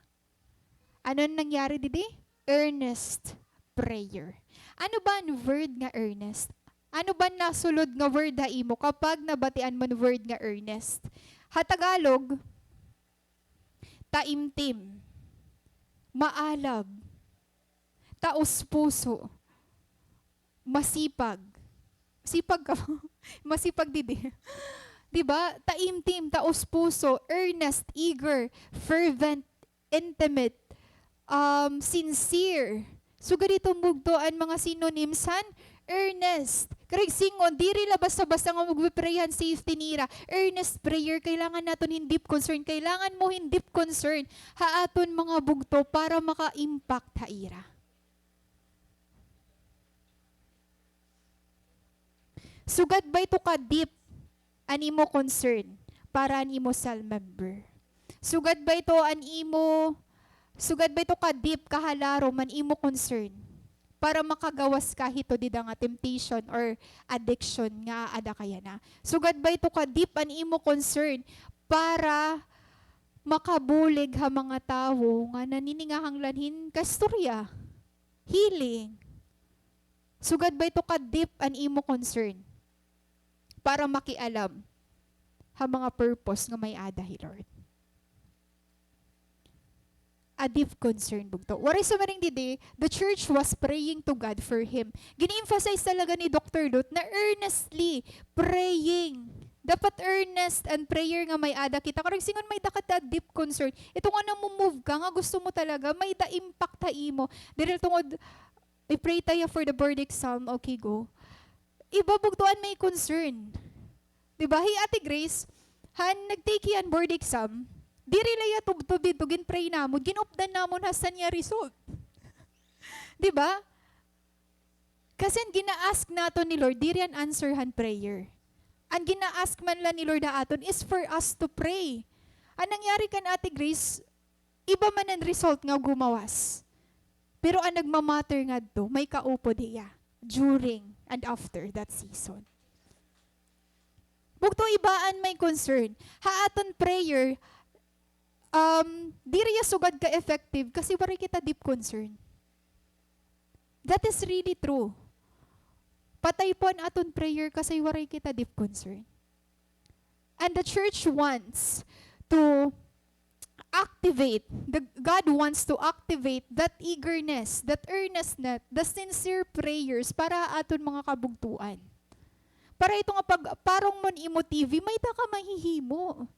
Ano an nangyari didi? Earnest prayer. Ano ba an word nga earnest? Ano ba an nasulod nga word ha imo kapag nabatian mo an word nga earnest? Ha Tagalog, taimtim, maalab, taos-puso, masipag. Sipag ka. Masipag didi. Di ba? Taimtim, taos-puso, earnest, eager, fervent, intimate, um, sincere. Sugad hito bugto an mga synonyms han earnest. Karuyag sidngon, diri la basta-basta nga magpe-pray han safety nira. Earnest prayer, kailangan naton hin deep concern. Kailangan mo hin deep concern ha aton mga bugto para maka-impact ha ira. Sugad ba ito ka-deep an imo concern para an imo cell member? Sugad ba ito an imo, sugad ba ito ka-deep, kahalarom an imo concern para makagawas ka hito dida nga temptation or addiction nga aada ka yana? Sugad ba ito ka-deep an imo concern para makabulig ha mga tawo nga naniningahanglan hin kaistorya, healing? Sugad ba ito ka-deep an imo concern para makialam ha mga purpose nga may-ada hi Lord? A deep concern bugto. Waray sumiring didi, the church was praying to God for him. Gin-emphasize talaga ni Doktor Lute na earnestly praying. Dapat earnest an prayer nga may-ada kita. Karuyag sidngon may-ada kita deep concern. Ito nga namo-move ka, nga gusto mo talaga, may-ada impact ha imo. Diri tungod, "I-pray ta hiya for the board exam." Okay, go. Iba bugto an may concern. Di ba? Hi Ate Grace, han nag-take hiya hin board exam, diri la hiya tubtob didto, gin-pray namon, gin-updan namon hasta niya result. Di ba? Kasi an gina-ask naton ni Lord, diri an answer han prayer. An gina-ask man la ni Lord ha aton is for us to pray. An nangyari kan Ate Grace, iba man an result nga gumawas. Pero an nagma-matter ngadto, may kaupod hiya during and after that season. Bugto, iba an may concern. Ha aton prayer, um, diri hiya sugad ka-effective kasi waray kita deep concern. That is really true. Patay po an aton prayer kasi waray kita deep concern. And the church wants to activate, the, God wants to activate that eagerness, that earnestness, the sincere prayers para ha aton mga kabugtoan. Para ito nga pag, parong mon imo T V, may-ada ka mahihimo.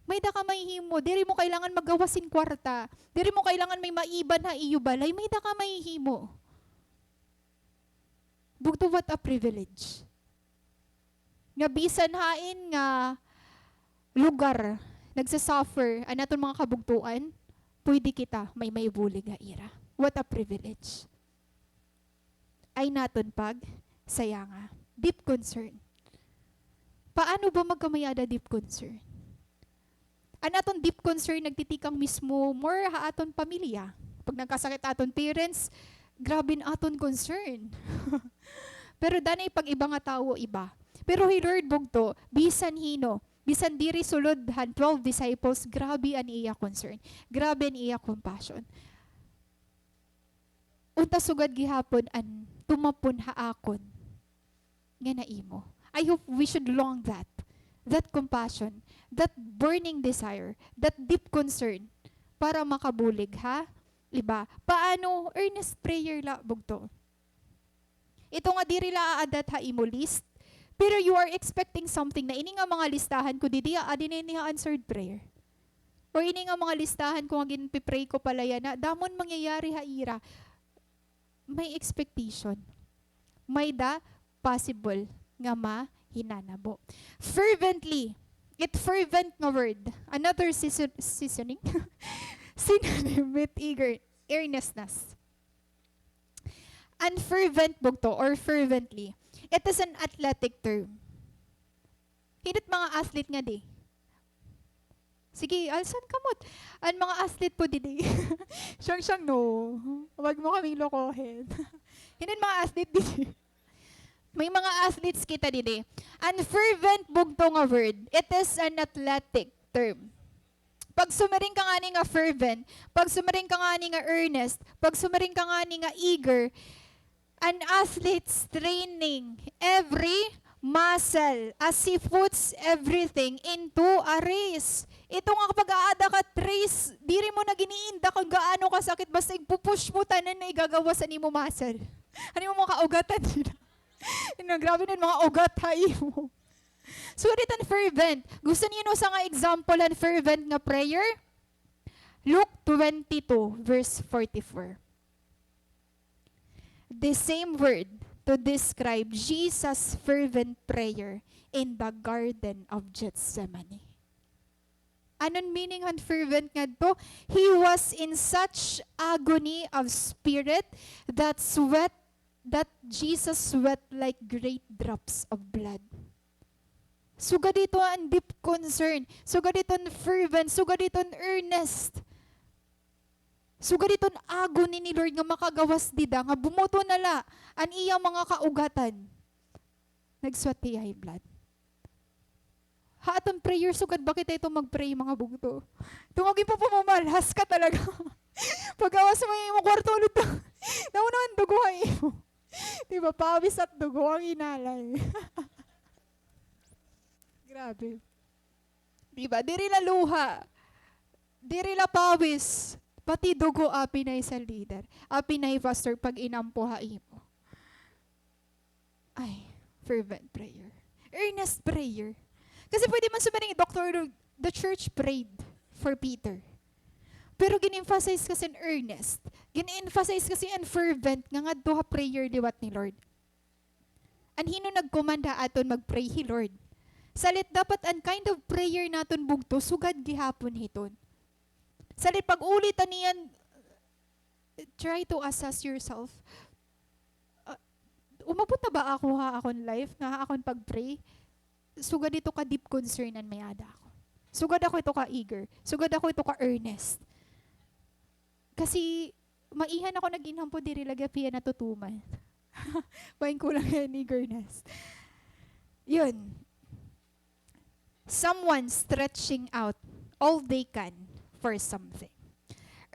May-ada ka mahihimo. Diri mo kailangan maggawas hin kwarta. Diri mo kailangan may maiban ha iyo balay. May-ada ka mahihimo. Bugto, what a privilege. Nga bisan hain nga lugar nagsasuffer an aton mga kabugtoan, pwede kita may maibulig ha ira. What a privilege. Ay naton pagsayanga. Deep concern. Paano ba magkamay-ada deep concern? An aton deep concern nagtitikang mismo more ha aton pamilya. Pag nagkasakit aton parents, grabe an aton concern. Pero danay pag iba nga tawo, iba. Pero hi Lord, bugto, bisan hin-o, bisan diri sulod han twelve disciples, grabe an iya concern. Grabe an iya compassion. Unta sugad gihapon an tumapon ha akon nga naimo. I hope we should long that, that compassion, that burning desire, that deep concern para makabulig ha iba. Paano? Earnest prayer la, bugto. Ito nga diri la aadat ha imo list, pero you are expecting something na ini nga mga listahan ko didi, aadi na ini ha answered prayer. Or ini nga mga listahan ko nga ginpi-pray ko pala yana, damo an mangyayari ha ira. May expectation. May-ada possible nga mahinanabo. Fervently. It fervent nga word. Another season-, seasoning? Synonym with eager, earnestness. An fervent, bugto, or fervently, it is an athletic term. Hin-o it mga athlete ngadi? Sige, alsan kamot. An mga athlete po didi. Siyang-siyang, no. Huwag mo kaming lokohin. Hin-o an mga athlete didi? May mga athletes kita didi. An fervent, bugto nga word, it is an athletic term. Pag sumiring ka ngani nga fervent, pag sumiring ka ngani nga earnest, pag sumiring ka ngani nga eager, an athlete's training every muscle as he puts everything into a race. Ito nga kapag aada ka race, diri mo na gin-iinda kon gaano kasakit, basta igpu-push mo tanan na igagawas an imo muscle. An imo mga kaugatan dida. Ino, grabe na an mga ugat ha imo. So, dito an fervent. Gusto niyo no usa nga example han fervent nga prayer? Luke twenty-two, verse forty-four. The same word to describe Jesus' fervent prayer in the Garden of Gethsemane. Ano an meaning han fervent ngadto? He was in such agony of spirit that sweat, that Jesus sweat like great drops of blood. Sugad ito an deep concern, sugad ito an fervent, sugad ito an earnest. Sugad ito an agony ni Lord nga makagawas dida, nga bumuto na la an iya mga kaugatan. Nag-sweat hiya hin blood. Ha aton prayer, sugad ba kita ito mag-pray, mga bugto? Tungod ginpapamamalhas ka talaga. Paggawas mo hin imo kwarto, ulod na. Nauna an dugo ha imo. Di ba? Pawis at dugo an inalay. Grabe. Di ba? Diri la luha. Diri la pawis. Pati dugo, apin na hi sa leader. Apin na hi pastor pag inampo ha imo. Ay, fervent prayer. Earnest prayer. Kasi pwede man sumiring, Doktor, the church prayed for Peter. Pero gin-emphasize kasi an earnest. Gin-emphasize kasi an fervent nga ngadto ha prayer liwat ni Lord. An hin-o nag-command ha aton mag-pray? Hi Lord. Salit dapat an kind of prayer naton bugto, sugad gihapon hiton. Salit pag-uli ta niyan, try to assess yourself. Ah, umabot na ba ako ha akon life nga ha akon pag-pray? Sugad ito ka deep concern an may-ada ako. Sugad ako ito ka eager. Sugad ako ito ka earnest. Kasi maiha na ako nag-inampo, diri la gihap hiya natutuman. Bangin kulang hiya hin eagerness. Yun. someone stretching out all they can for something.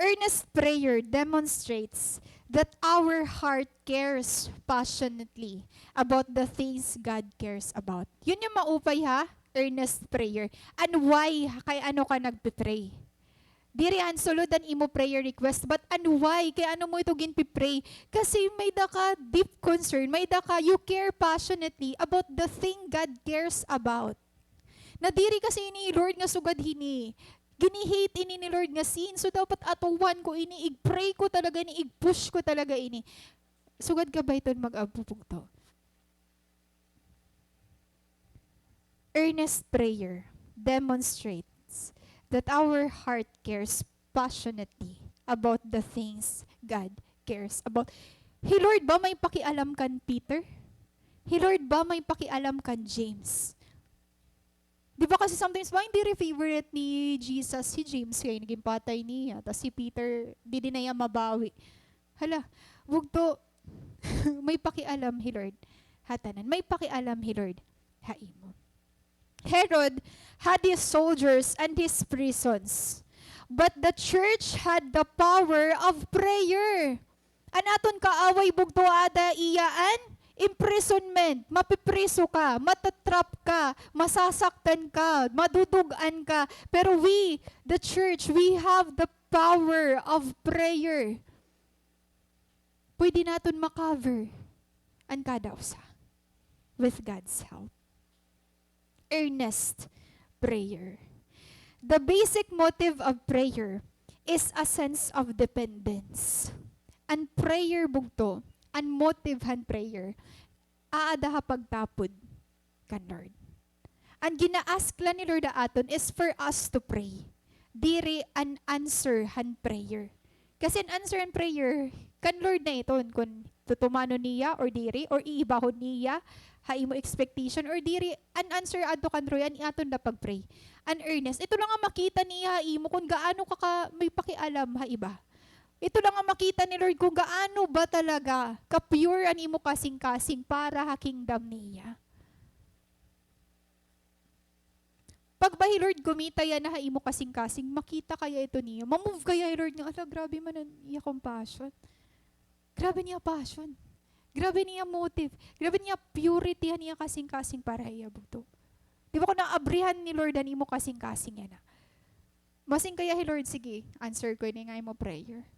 Earnest prayer demonstrates that our heart cares passionately about the things God cares about. Yun yung maupay, ha? Earnest prayer. And why? Kay ano ka nagpe-pray? Diri han sulod an imo prayer request, but ano, why? Kay ano mo ito ginpi-pray? Kasi may da ka deep concern, may da ka, you care passionately about the thing God cares about. Na diri kasi ini, Lord, nga sugad hini. Gini-hate ini ni Lord nga sin. So, dapat atuhan ko ini, ig-pray ko talaga ini, ig-push ko talaga ini. Sugad ka ba iton mag-abubugto? Earnest prayer demonstrates that our heart cares passionately about the things God cares about. Hi Lord ba may pakialam kan Peter? Hi Lord ba may pakialam kan James? Di ba kasi sometimes, ba, diri favorite ni Jesus hi James kay nagin patay niya. Tas hi Peter, diri na niya mabawi. Hala, bugto, may pakialam hi Lord ha tanan. May pakialam hi Lord ha imo. Herod had his soldiers and his prisons, but the church had the power of prayer. An aton kaaway, bugto, ada iya an imprisonment. Mapipriso ka, matatrap ka, masasaktan ka, madudug-an ka. Pero we, the church, we have the power of prayer. Pwede naton ma-cover an kada usa with God's help. Earnest prayer. The basic motive of prayer is a sense of dependence. An prayer, bugto, an motive han prayer, aada ha pagtapod kan Lord. An gina-ask la ni Lord ha aton is for us to pray. Diri an answer han prayer. Kasi an answer han prayer, kan Lord na iton, kon tutumanon niya or diri, or iibahon niya ha imo expectation or diri, an answer adto kan Lord, an aton la pag-pray. An earnest, ito la nga makita niya ha imo kon gaano ka, ka may pakialam ha iba. Ito la nga makita ni Lord kon gaano ba talaga ka-pure an imo kasingkasing para ha kingdom niya. Pag ba hi Lord kumita yana ha imo kasingkasing, makita kaya ito niya? Ma-move kaya hi Lord nga, "Ala, grabe man an iya compassion. Grabe niya passion. Grabe niya motive. Grabe niya purity han iya kasingkasing para ha iya bugto." Di ba kon naabrihan ni Lord an imo kasingkasing yana? Masiring kaya hi Lord, "Sige, answer ko ini nga imo prayer."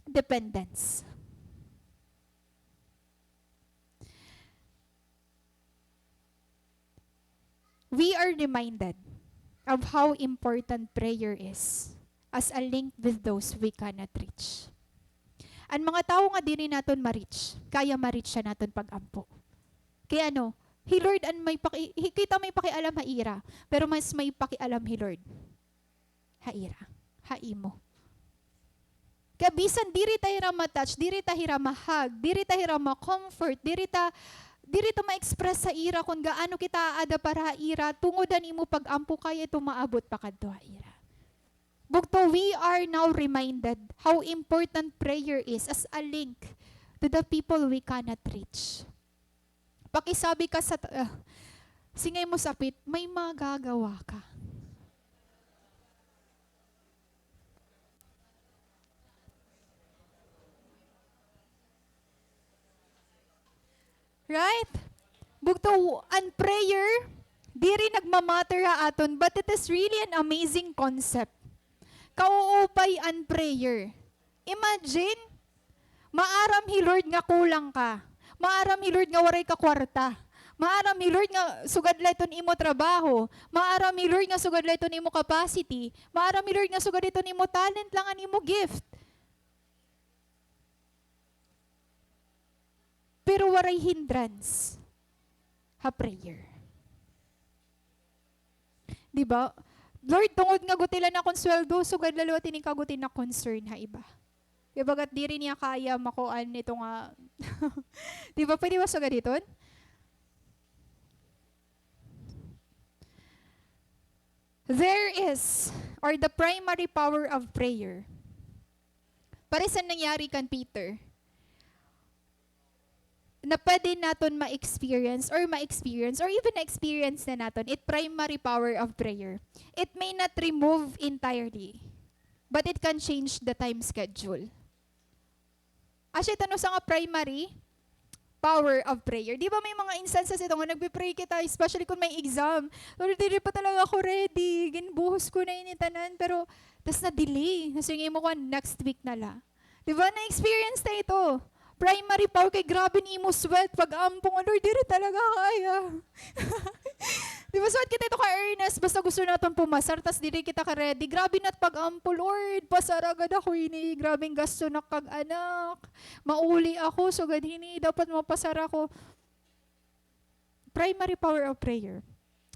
Dependence. We are reminded of how important prayer is as a link with those we cannot reach. An mga tawo nga diri naton ma-reach, kaya ma-reach han aton pag-ampo. Kay ano, hi Lord an may paki-, hi-, kita may pakialam ha ira, pero mas may pakialam hi Lord ha ira, ha imo. Kay bisan diri ta hira ma-touch, diri ta hira ma-hug, diri ta hira ma-comfort, diri ta, diri ta ma-express ha ira kon gaano kita aada para ha ira, tungod han imo pag-ampo kaya ito maabot pakadto ha ira. Bugto, we are now reminded how important prayer is as a link to the people we cannot reach. Pakisabi ka sa ta-, ah, singay mo sapit, may magagawa ka. Right? Bugto, an prayer, diri nagmamatter ha aton, but it is really an amazing concept. Kauupay an prayer. Imagine, maaram hi Lord nga kulang ka. Maaram hi Lord nga waray ka kwarta. Maaram hi Lord nga sugad la iton imo trabaho. Maaram hi Lord nga sugad la iton imo capacity. Maaram hi Lord nga sugad iton imo talent la ngan imo gift. Pero waray hindrance ha prayer. Di ba? Lord, tungod nga guti la an akon sweldo, sugad la liwat ini ka guti na concern ha iba. Kay bagat diri niya kaya makuan nito nga, di ba, pwede ba sugad hiton? There is, or the primary power of prayer. Pareho san nangyari kan Peter. na pwede naton ma-experience or ma-experience or even na-experience na naton it primary power of prayer. It may not remove entirely, but it can change the time schedule. Asya ito no usa nga primary power of prayer. Di ba may mga instances ito nga nagpe-pray kita, especially kung may exam. Lord, diri pa talaga ako ready. Ginbuhos ko na ini tanan, pero tas na-delay. Tas yung imo kwan, next week na la. Di ba? Na-experience ta ito. Primary power kay grabe an imo sweat, pag-ampo nga, Lord, diri talaga kaya. Di ba, sweat kita ito ka-earnest, basta gusto naton pumasar, tas diri kita ka-ready. Grabe na it pag-ampo, Lord, pasara gad ako ini. Grabe an gasto na kag anak. Mauli ako, sugad hini, dapat mapasar ako. Primary power of prayer.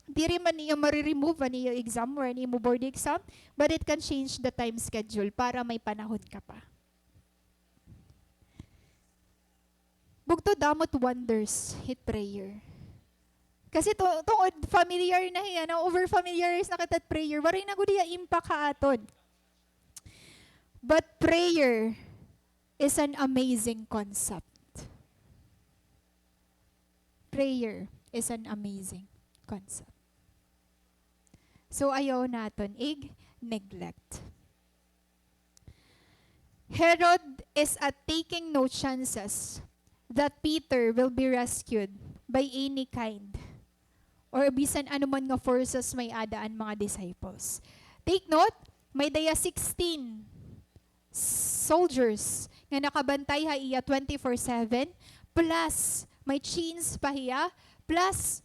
Diri man niya mare-remove an iyo exam or an imo board exam, but it can change the time schedule para may panahon ka pa. Bugto, damo it wonders hit prayer. Kasi tu-, tungod familiar na hiya, na-over-familiarize na kita hit prayer. Waray na gud hiya impact ha aton. But prayer is an amazing concept. Prayer is an amazing concept. So, ayaw naton ig-neglect. Herod is at taking no chances that Peter will be rescued by any kind or bisan ano man nga forces may-ada an mga disciples. Take note, may daya sixteen soldiers nga nakabantay ha iya twenty-four seven, plus may chains pa hiya, plus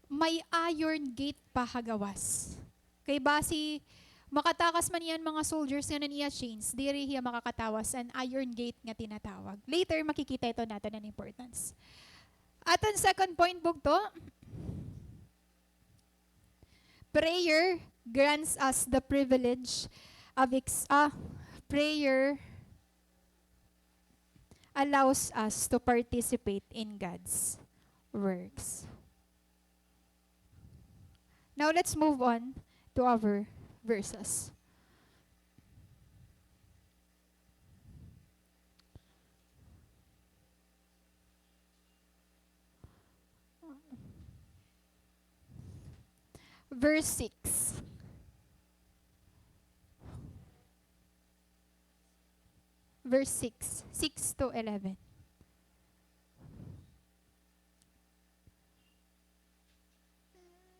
may iron gate pa ha gawas. Kay basi makatakas man hiya han mga soldiers ngan an iya chains, diri hiya makakatawas han iron gate nga tinatawag. Later, makikita ito naton an importance. Aton second point, bugto. Prayer grants us the privilege of ex-, ah, prayer allows us to participate in God's works. Now let's move on to our verses. Verse six. Verse six. Six to eleven.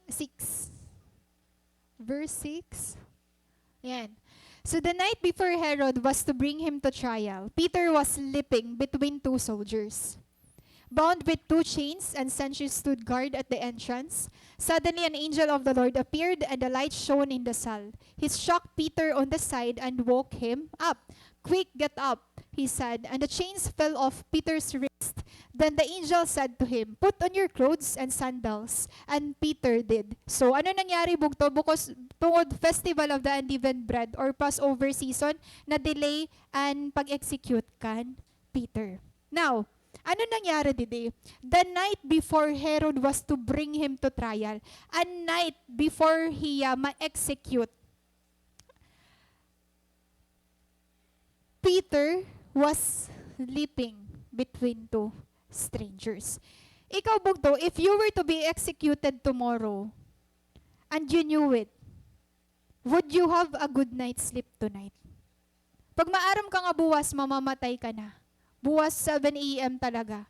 Six. Verse six. Yan. So the night before Herod was to bring him to trial, Peter was sleeping between two soldiers, bound with two chains, and sentries stood guard at the entrance. Suddenly an angel of the Lord appeared, and a light shone in the cell. He struck Peter on the side and woke him up. "Quick, get up," he said, and the chains fell off Peter's wrist. Then the angel said to him, "Put on your clothes and sandals." And Peter did so. Ano nangyari, bugto? Because tungod Festival of the Unleavened Bread or Passover season, na-delay an pag-execute kan Peter. Now, ano nangyari didi? The night before Herod was to bring him to trial, an night before hiya ma-execute, Peter was sleeping between two strangers. Ikaw, bugto, if you were to be executed tomorrow, and you knew it, would you have a good night's sleep tonight? Pag maaram ka nga buwas, mamamatay ka na. Buwas, seven A M talaga.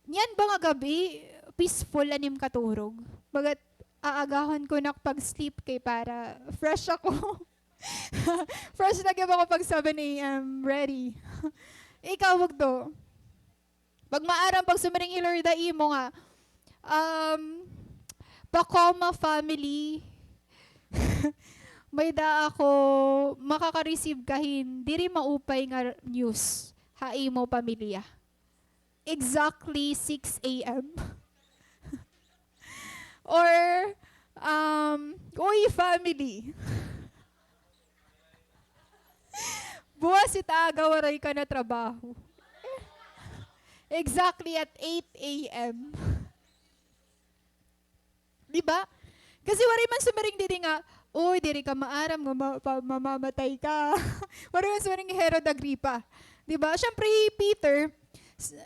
Niyan ba nga gab-i, peaceful an im katurog? Bagat aagahon ko nak pag-sleep kay para fresh ako. Fresh na gab ako pag seven A M, ready. Ikaw, bugto. Pag maaram, pag sumiring hi Lord ha imo nga, um, Pacoma family, may-ada ako, makaka-receive ka hin diri maupay nga news ha imo pamilya. Exactly six A M. Or, um, uy, family. Buwas it aga, waray ka na trabaho. Exactly at eight A M. Di ba? Kasi waray man sumiring didi nga, "Uy, diri ka maaram nga ma-, pa-, mamamatay ka." Waray man sumiring hi Herod Agripa. Di ba? Siyempre, hi Peter, s-,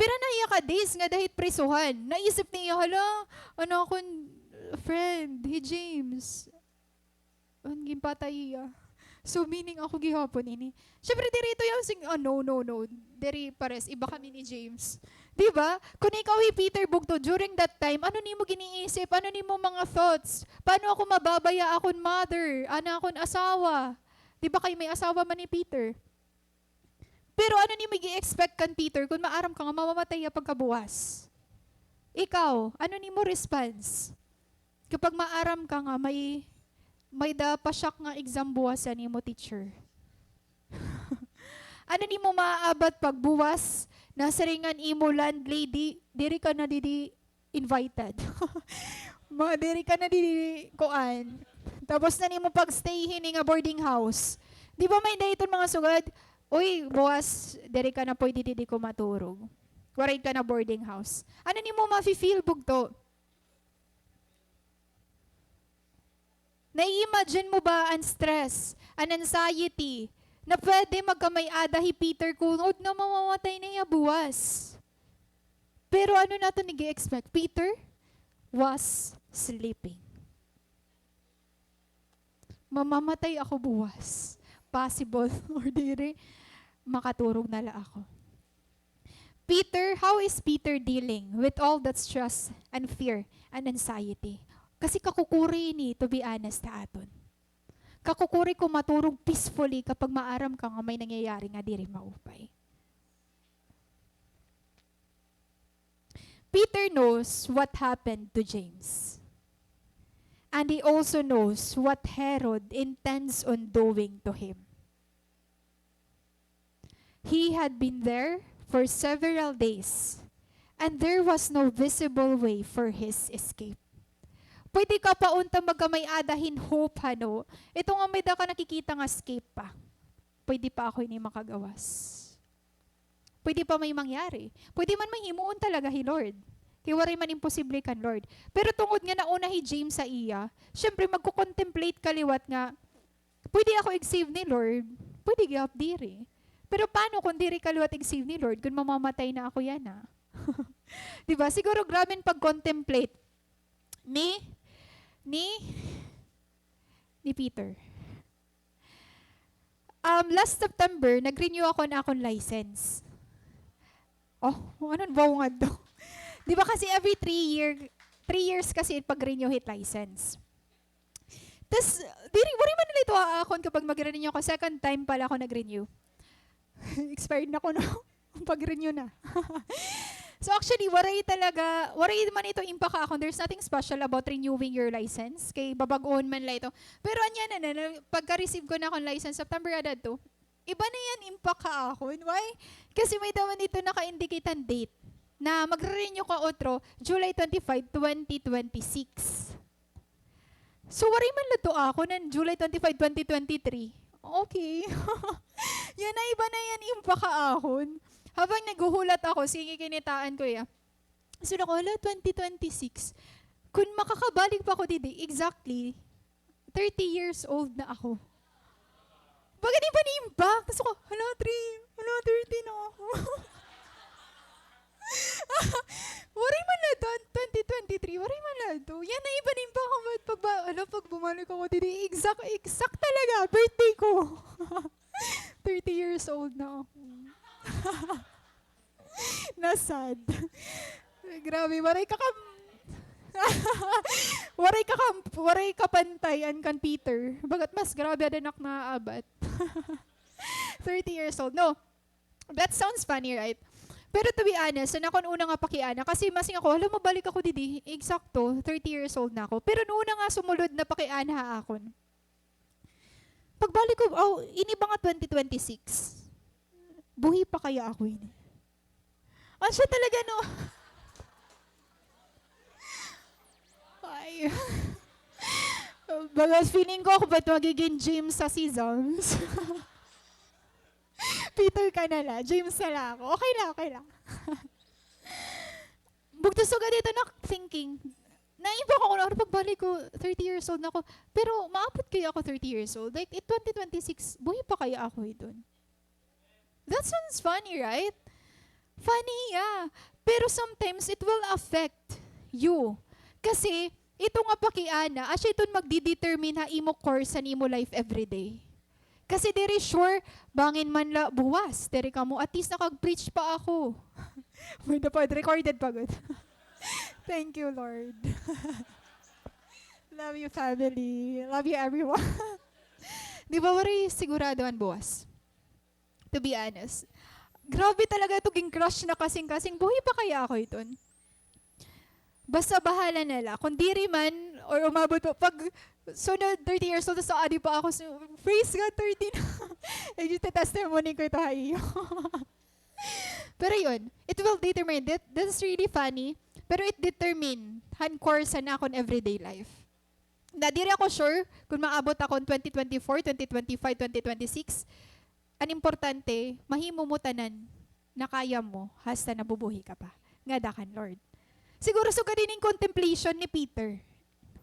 Pira na hiya ka days ngada hit prisuhan. Naisip niya, "Hala, an akon friend, hi James. An ginpatay hiya. So, meaning ako gihapon ini." Siyempre, diri ito yung sing-, ah, no, no, no. Diri pares, iba kami ni James. Di ba? Kung ikaw hi Peter bugto, during that time, ano nimo giniisip? Ano nimo mga thoughts? Paano ako mababaya akon mother, an akon asawa? Di ba kay may asawa man ni Peter? Pero ano nimo gi-expect kan Peter kung maaram ka nga mamamatay hiya pagkabuwas? Ikaw, ano nimo response? Kapag maaram ka nga may, may-ada pa siya nga exam buwas sa nimo teacher. Ano nimo maaabat pagbuwas, nasiring an imo landlady, diri ka na didi invited. Ma-, diri ka na didi kuan. Tapos na nimo pag-stay hini nga boarding house. Di ba may-ada iton mga sugad, "Uy, buwas, diri ka na pwede didi kumaturog. Waray ka na boarding house." Ano nimo mafe-feel bugto? Nai-imagine mo ba an stress, an anxiety, na pwede magkamay-ada hi Peter kunod nga mamamatay na hiya buwas? Pero ano naton nag-i-expect? Peter was sleeping. Mamamatay ako buwas. Possible or diri, makaturog na la ako. Peter, how is Peter dealing with all that stress and fear and anxiety? Kasi kakukuri ini, to be honest, ha aton. Kakukuri ko maturog peacefully kapag maaram ka nga may nangyayari nga diri maupay. Peter knows what happened to James. And he also knows what Herod intends on doing to him. He had been there for several days, and there was no visible way for his escape. Pwede ka pa unta magkamay-ada hin hope, hano? Ito nga may-ada ka nakikita nga escape pa. Pwede pa ako ini makagawas. Pwede pa may mangyari. Pwede man may himuon talaga hi Lord. Kay waray man imposible kan Lord. Pero tungod nga nauna hi James sa iya, syempre magko-contemplate ka liwat nga, "Pwede ako ig-save ni Lord. Pwede gihap diri. Pero paano kung diri ka liwat ig-save ni Lord, kung mamamatay na ako yana?" Di ba? Siguro grabe an pag-contemplate ni, ni, ni Peter. Um, last September, nag-renew ako an akon license. Oh, ano ba ngadto? Di ba kasi every three year, three years kasi pag-renew hit license. Tas, diri, waray man nila ito aakon kapag mag-renew ako. Second time pala ako nag-renew. Expired na kuno. Pag-renew na. So, actually, waray talaga, waray man ito impaka akon. There's nothing special about renewing your license. Kay babag-ohon man la ito. Pero anya na, na, na, pagka-receive ko na akon license, September ada ito. Iba na yan impaka akon. Why? Kasi may-ada man ito naka-indicate an date na magre-renew ka otro, July twenty-five, twenty twenty-six. So, waray man la ito akon an July twenty-five, twenty twenty-three. Okay. Yana, iba na yan impaka akon. Habang naghuhulat ako, sige, kinitaan ko iya. So, naku, hala, twenty twenty-six. Kung makakabalik pa ako didi, exactly, thirty years old na ako. Baga di ba na-impact? Tas ako, hala, three, hala, thirty na ako. Waray man la ito, twenty twenty-three, waray man la ito. Yana, iba na-impact ako, but pag ba-, hala, pag bumalik ako didi, exact, exact talaga, birthday ko. Thirty years old na ako. Na-sad. Grabe, waray ka kam-, waray ka kam-, waray kapantay an kan Peter. Baga't mas grabe ada nak naabat. Thirty years old. No. That sounds funny, right? Pero to be honest, an akon una nga pakiana, kasi masing ako, hala, mabalik ako didi, eksakto, thirty years old na ako. Pero an una nga sumulod na pakiana ha akon, pagbalik ko, aw, ini ba nga twenty twenty-six? Buhi pa kaya ako ini? Asya talaga, no? Ay. Baga feeling ko ako ba ito magiging James sa Sesame? Peter ka na la, James na la ako. Okay la, okay la. Bugto sugad ito na thinking. Naiba ko, ano, pagbalik ko, thirty years old na ako. Pero maabot kaya ako thirty years old? Like, in twenty twenty-six, buhi pa kaya ako iton? That sounds funny, right? Funny, yeah. Pero sometimes, it will affect you. Kasi, ito nga pakiana, asya iton magdidetermine ha imo course han imo life everyday. Kasi diri sure, bangin man la buwas, diri kamo, at least nakag-preach pa ako. Pwede pa, recorded pa gud. Thank you, Lord. Love you, family. Love you, everyone. Di ba, waray sigurado an buwas? To be honest. Grabe talaga ito, gin-crush na kasingkasing. Buhi pa kaya ako iton? Basta bahala na la. Kung diri man, or umabot pa, pag sunod thirty years old, tas adi pa ako, so, praise God, thirty na. Ito testimony ko ito ha iyo. Pero yun, it will determine. That, that's really funny. Pero it determine han course han akon everyday life. Na diri ako sure kung maabot akon twenty twenty-four, twenty twenty-five, twenty twenty-six. An importante, mahimo mo tanan na kaya mo, hasta nabubuhi ka pa. Ngada kan Lord. Siguro sugad ini an contemplation ni Peter.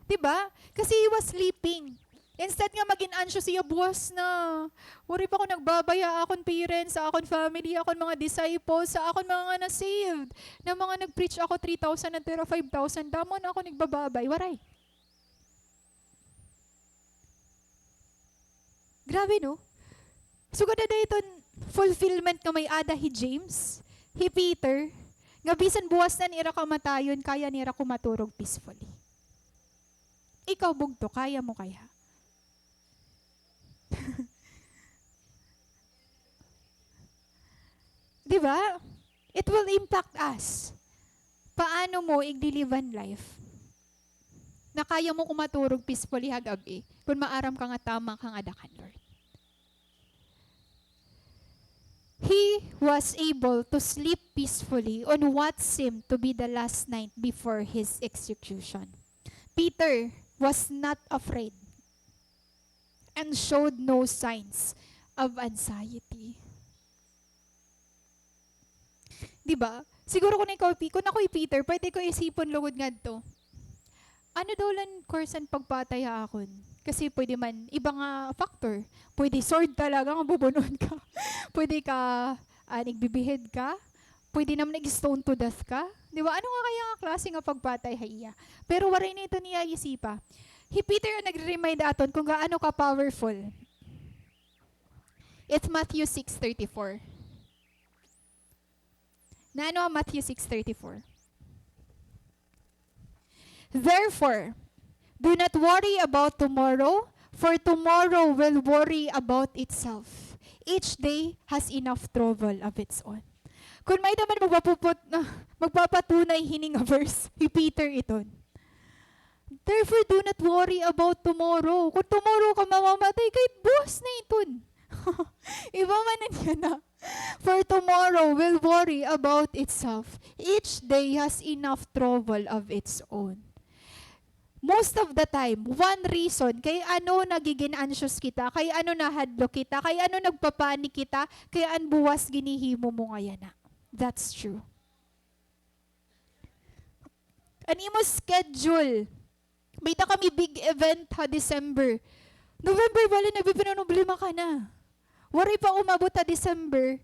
Di ba? Kasi he was sleeping. Instead nga magin anxious siya, "Buwas na. Waray pa ako nagbabay ha akon parents, ha akon family, ha akon mga disciples, ha akon mga na-saved. Na mga nag-preach ako, three thousand, natira five thousand. Damo na ako nagbababay." Waray. Grabe, no? Sugad na iton fulfillment nga may-ada hi James, hi Peter, nga bisan buwas na an ira kamatayon, kaya nira kumaturog peacefully. Ikaw, bugto, kaya mo kaya? Di ba? It will impact us. Paano mo igli-live an life? Na kaya mo kumaturog peacefully ha gab-i, kun maaram ka nga tama ka ngada kan Lord. He was able to sleep peacefully on what seemed to be the last night before his execution. Peter was not afraid and showed no signs of anxiety. Di ba? Siguro kun ikaw, Pi-, kun ako hi Peter, pwede ko isipon lugod ngadto. Ano daw la an course han pagpatay ha akon? Kasi pwede man, iba nga factor. Pwede sword talaga nga bubun-on ka. Pwede ka, ah, igbibihid ka. Pwede naman ig-stone to death ka. Di ba? Ano nga kaya nga klase nga pagpatay ha iya? Pero waray na iton iya isipa. Hi Peter an nagre-remind aton kung gaano ka powerful. It's Matthew six thirty-four. Naano an Matthew six thirty-four? "Therefore, do not worry about tomorrow, for tomorrow will worry about itself. Each day has enough trouble of its own." Kun may-ada man magpapuput-, ah, magpapatunay hini nga verse, hi Peter iton. "Therefore, do not worry about tomorrow." Kun tomorrow ka mamamatay, kay buwas na iton. Iba man an yana. "For tomorrow will worry about itself. Each day has enough trouble of its own." Most of the time, one reason kay ano nagigin anxious kita, kay ano nahadlok kita, kay ano nagpa-panic kita, kay an buwas ginhihimo mo nga yana. That's true. An imo schedule. May-ada kami big event ha December. November pa la, nagpipinanoblema ka na. Waray pa umabot ha December,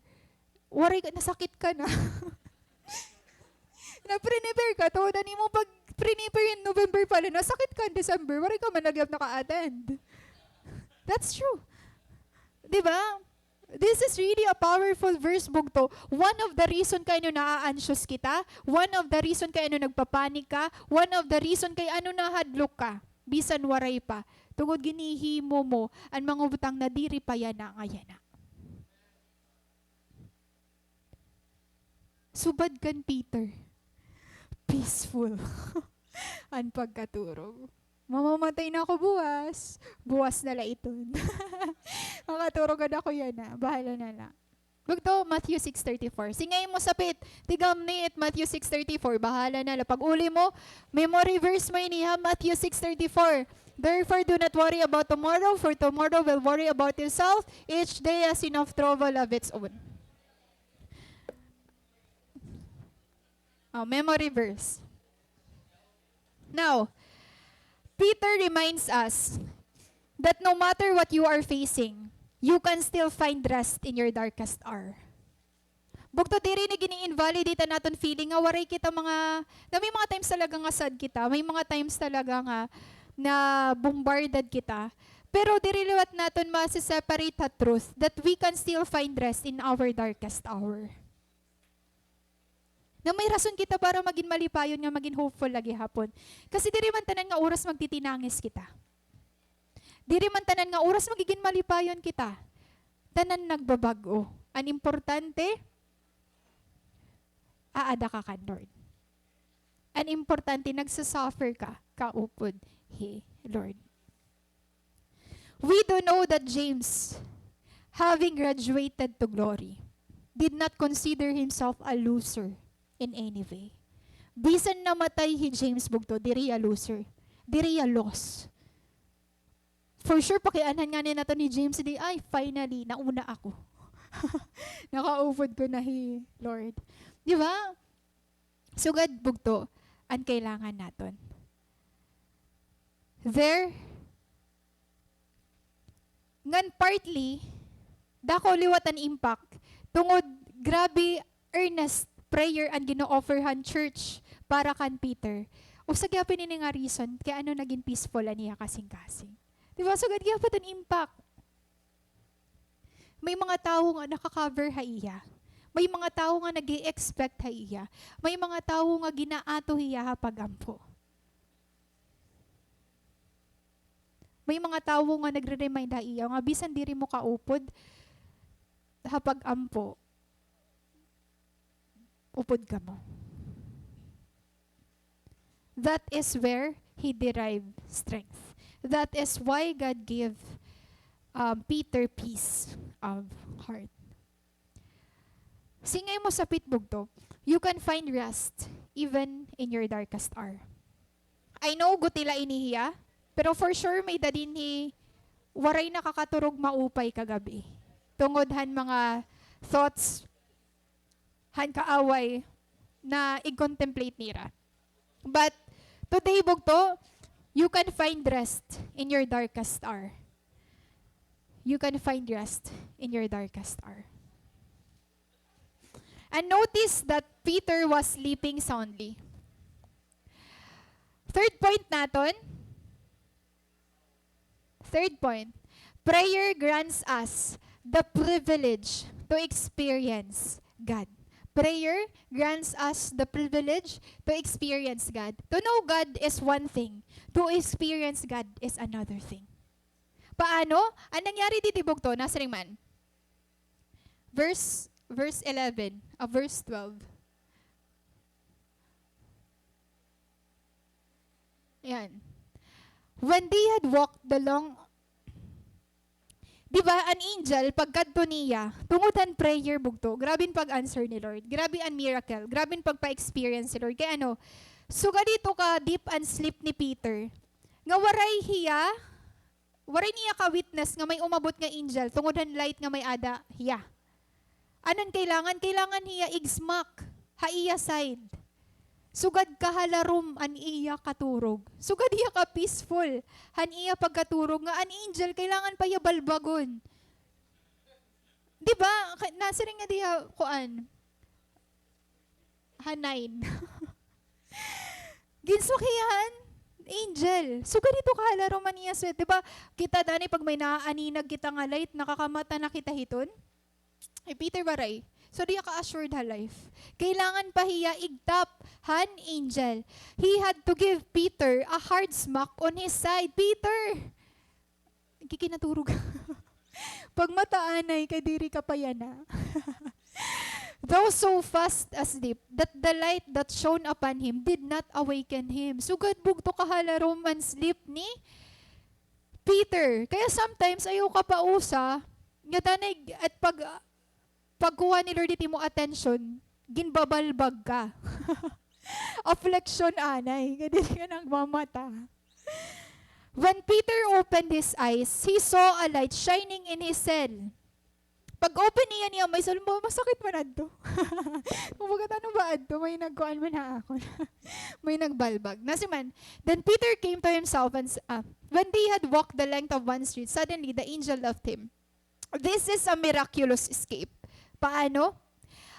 waray ka, nasakit ka na. Na-prepare ka, tungod an imo pag-prepare, November pa la, nasakit ka December, waray ka man la gihap naka-attend. That's true. Di ba? This is really a powerful verse, bugto. One of the reason kay ano naa-anxious kita, one of the reason kay ano nagpa-panic ka, one of the reason kay ano nahadlok ka, bisan waray pa. Tungod ginhihimo mo an mga butang na diri pa yana nga yana. Subad kan Peter, peaceful an pagkaturog. Mamamatay na ako buwas. Buwas na la iton. Makaturog gad ako yana. Bahala na la. Bugto, Matthew six thirty-four. Singa imo sapit. Tigamni it Matthew six thirty-four. Bahala na la. Pag-uli mo, memory verse mo ini ha, Matthew six thirty-four. "Therefore, do not worry about tomorrow, for tomorrow will worry about itself. Each day has enough trouble of its own." Oh, memory verse. Now, Peter reminds us that no matter what you are facing, you can still find rest in your darkest hour. Bugto, diri ini gini-invalidate an aton feeling nga waray kita mga, nga may mga times talaga nga sad kita, may mga times talaga nga na-bombarded kita. Pero diri liwat naton masi-separate ha truth that we can still find rest in our darkest hour. Nga may rason kita para magin malipayon, nga magin hopeful la gihapon. Kasi diri man tanan nga oras magtitinangis kita. Diri man tanan nga oras magigin malipayon kita. Tanan nagbabag-o. An importante, aada ka kan Lord. An importante, nagsa-suffer ka kaupod hi Lord. We do know that James, having graduated to glory, did not consider himself a loser in any way. Bisan namatay hi James, bugto, diri hiya loser. Diri hiya loss. For sure, pakianhan ngani naton hi James, di, "Ay, finally, nauna ako. Nakaupod ko na hi Lord." Di ba? Sugad, bugto, an kailangan naton. There, ngan partly, dako liwat an impact. Tungod, grabe, earnest prayer an gina-offer han church para kan Peter. Usa gihapon ini nga reason kay ano nagin peaceful an iya kasingkasing. Di ba? Sugad gihapon an impact. May mga tawo nga naka-cover ha iya. May mga tawo nga nag-e-expect ha iya. May mga tawo nga ginaato hiya ha pag-ampo. May mga tawo nga nagre-remind ha iya nga bisan diri mo kaupod ha pag-ampo, upod kamo. That is where he derived strength. That is why God gave, um, Peter peace of heart. Singay mo sapit, bugto, you can find rest even in your darkest hour. I know, gutila ini hiya, pero for sure may-ada dinhi waray nakakaturog maupay kagab-i tungod han mga thoughts han kaaway na ig-contemplate nira. But today, bugto, you can find rest in your darkest hour. You can find rest in your darkest hour. And notice that Peter was sleeping soundly. Third point naton, Third point, prayer grants us the privilege to experience God. Prayer grants us the privilege to experience God. To know God is one thing. To experience God is another thing. Paano? An nangyari didi, bugto, nasiring man. Verse, verse eleven, ah, verse twelve. Ayan. When they had walked the long, di ba, an angel, pagkadto niya, tungod han prayer, bugto, grabe an pag-answer ni Lord, grabe an miracle, grabe an pagpa-experience ni Lord. Kay ano, sugad ito ka deep an sleep ni Peter, nga waray hiya, waray niya ka-witness nga may umabot nga angel tungod han light nga may-ada hiya. Ano an kailangan? Kailangan hiya igsmak ha iya side. Sugad kahalarom an iya katurog. Sugad hiya ka-peaceful han iya pagkaturog nga an angel kailangan pa hiya balbagon. Di ba? Ka-, nasiring nga diha, kuan, ha nine. Ginsmak hiya han angel. Sugad ito kahalarom an iya sweat. Di ba, kita danay pag may naaaninag kita nga light, nakakamata na kita hiton? Hi Peter waray. So, diya ka assured ha life. Kailangan pa hiya igtap han angel. He had to give Peter a hard smack on his side. Peter! Nagkikinaturog. Pagmata anay kay diri ka pa yana. Though so fast asleep, that the light that shone upon him did not awaken him. Sugad bugto kahalarom an sleep ni Peter. Kaya sometimes, ayaw ka pausa, nga danay, at pag, pagkuha ni Lord it imo attention, ginbabalbag ka. Affliction anay, nga diri ka nagmamata. When Peter opened his eyes, he saw a light shining in his cell. Pag-open niya niya, may sul-, ma-, masakit man adto. Kumbaga, ano ba adto? May nagkuan man ha akon. May nagbalbag. Nasiring man, then Peter came to himself and s-, ah, when they had walked the length of one street, suddenly the angel left him. This is a miraculous escape. Paano?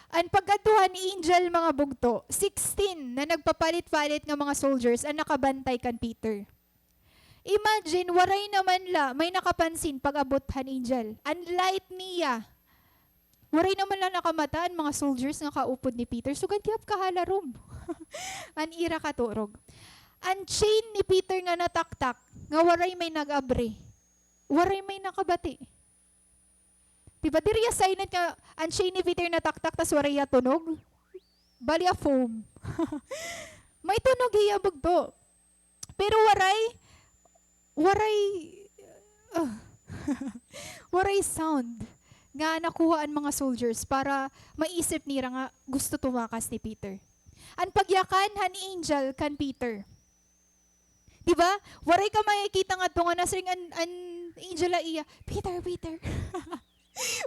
An pagkadto han angel, mga bugto, sixteen na nagpapalit-palit nga mga soldiers an nakabantay kan Peter. Imagine, waray naman la may nakapansin pag-abot han angel. An light niya. Waray naman la nakamata an mga soldiers nga kaupod ni Peter. Sugad gihap kahalarom an ira katurog. An chain ni Peter nga nataktak, nga waray may nag-abri. Waray may nakabati. Di ba, diri iya sign nga an chain ni Peter nataktak tas waray iya tunog? Bali, a foam. May tunog hiya, bugto. Pero waray, waray, ah, waray sound nga nakuha an mga soldiers para maisip nira nga gusto tumakas ni Peter. An pagyakan han angel kan Peter. Di ba? Waray ka makikita ngadto nga nasiring an, an angel ha iya, "Peter, Peter."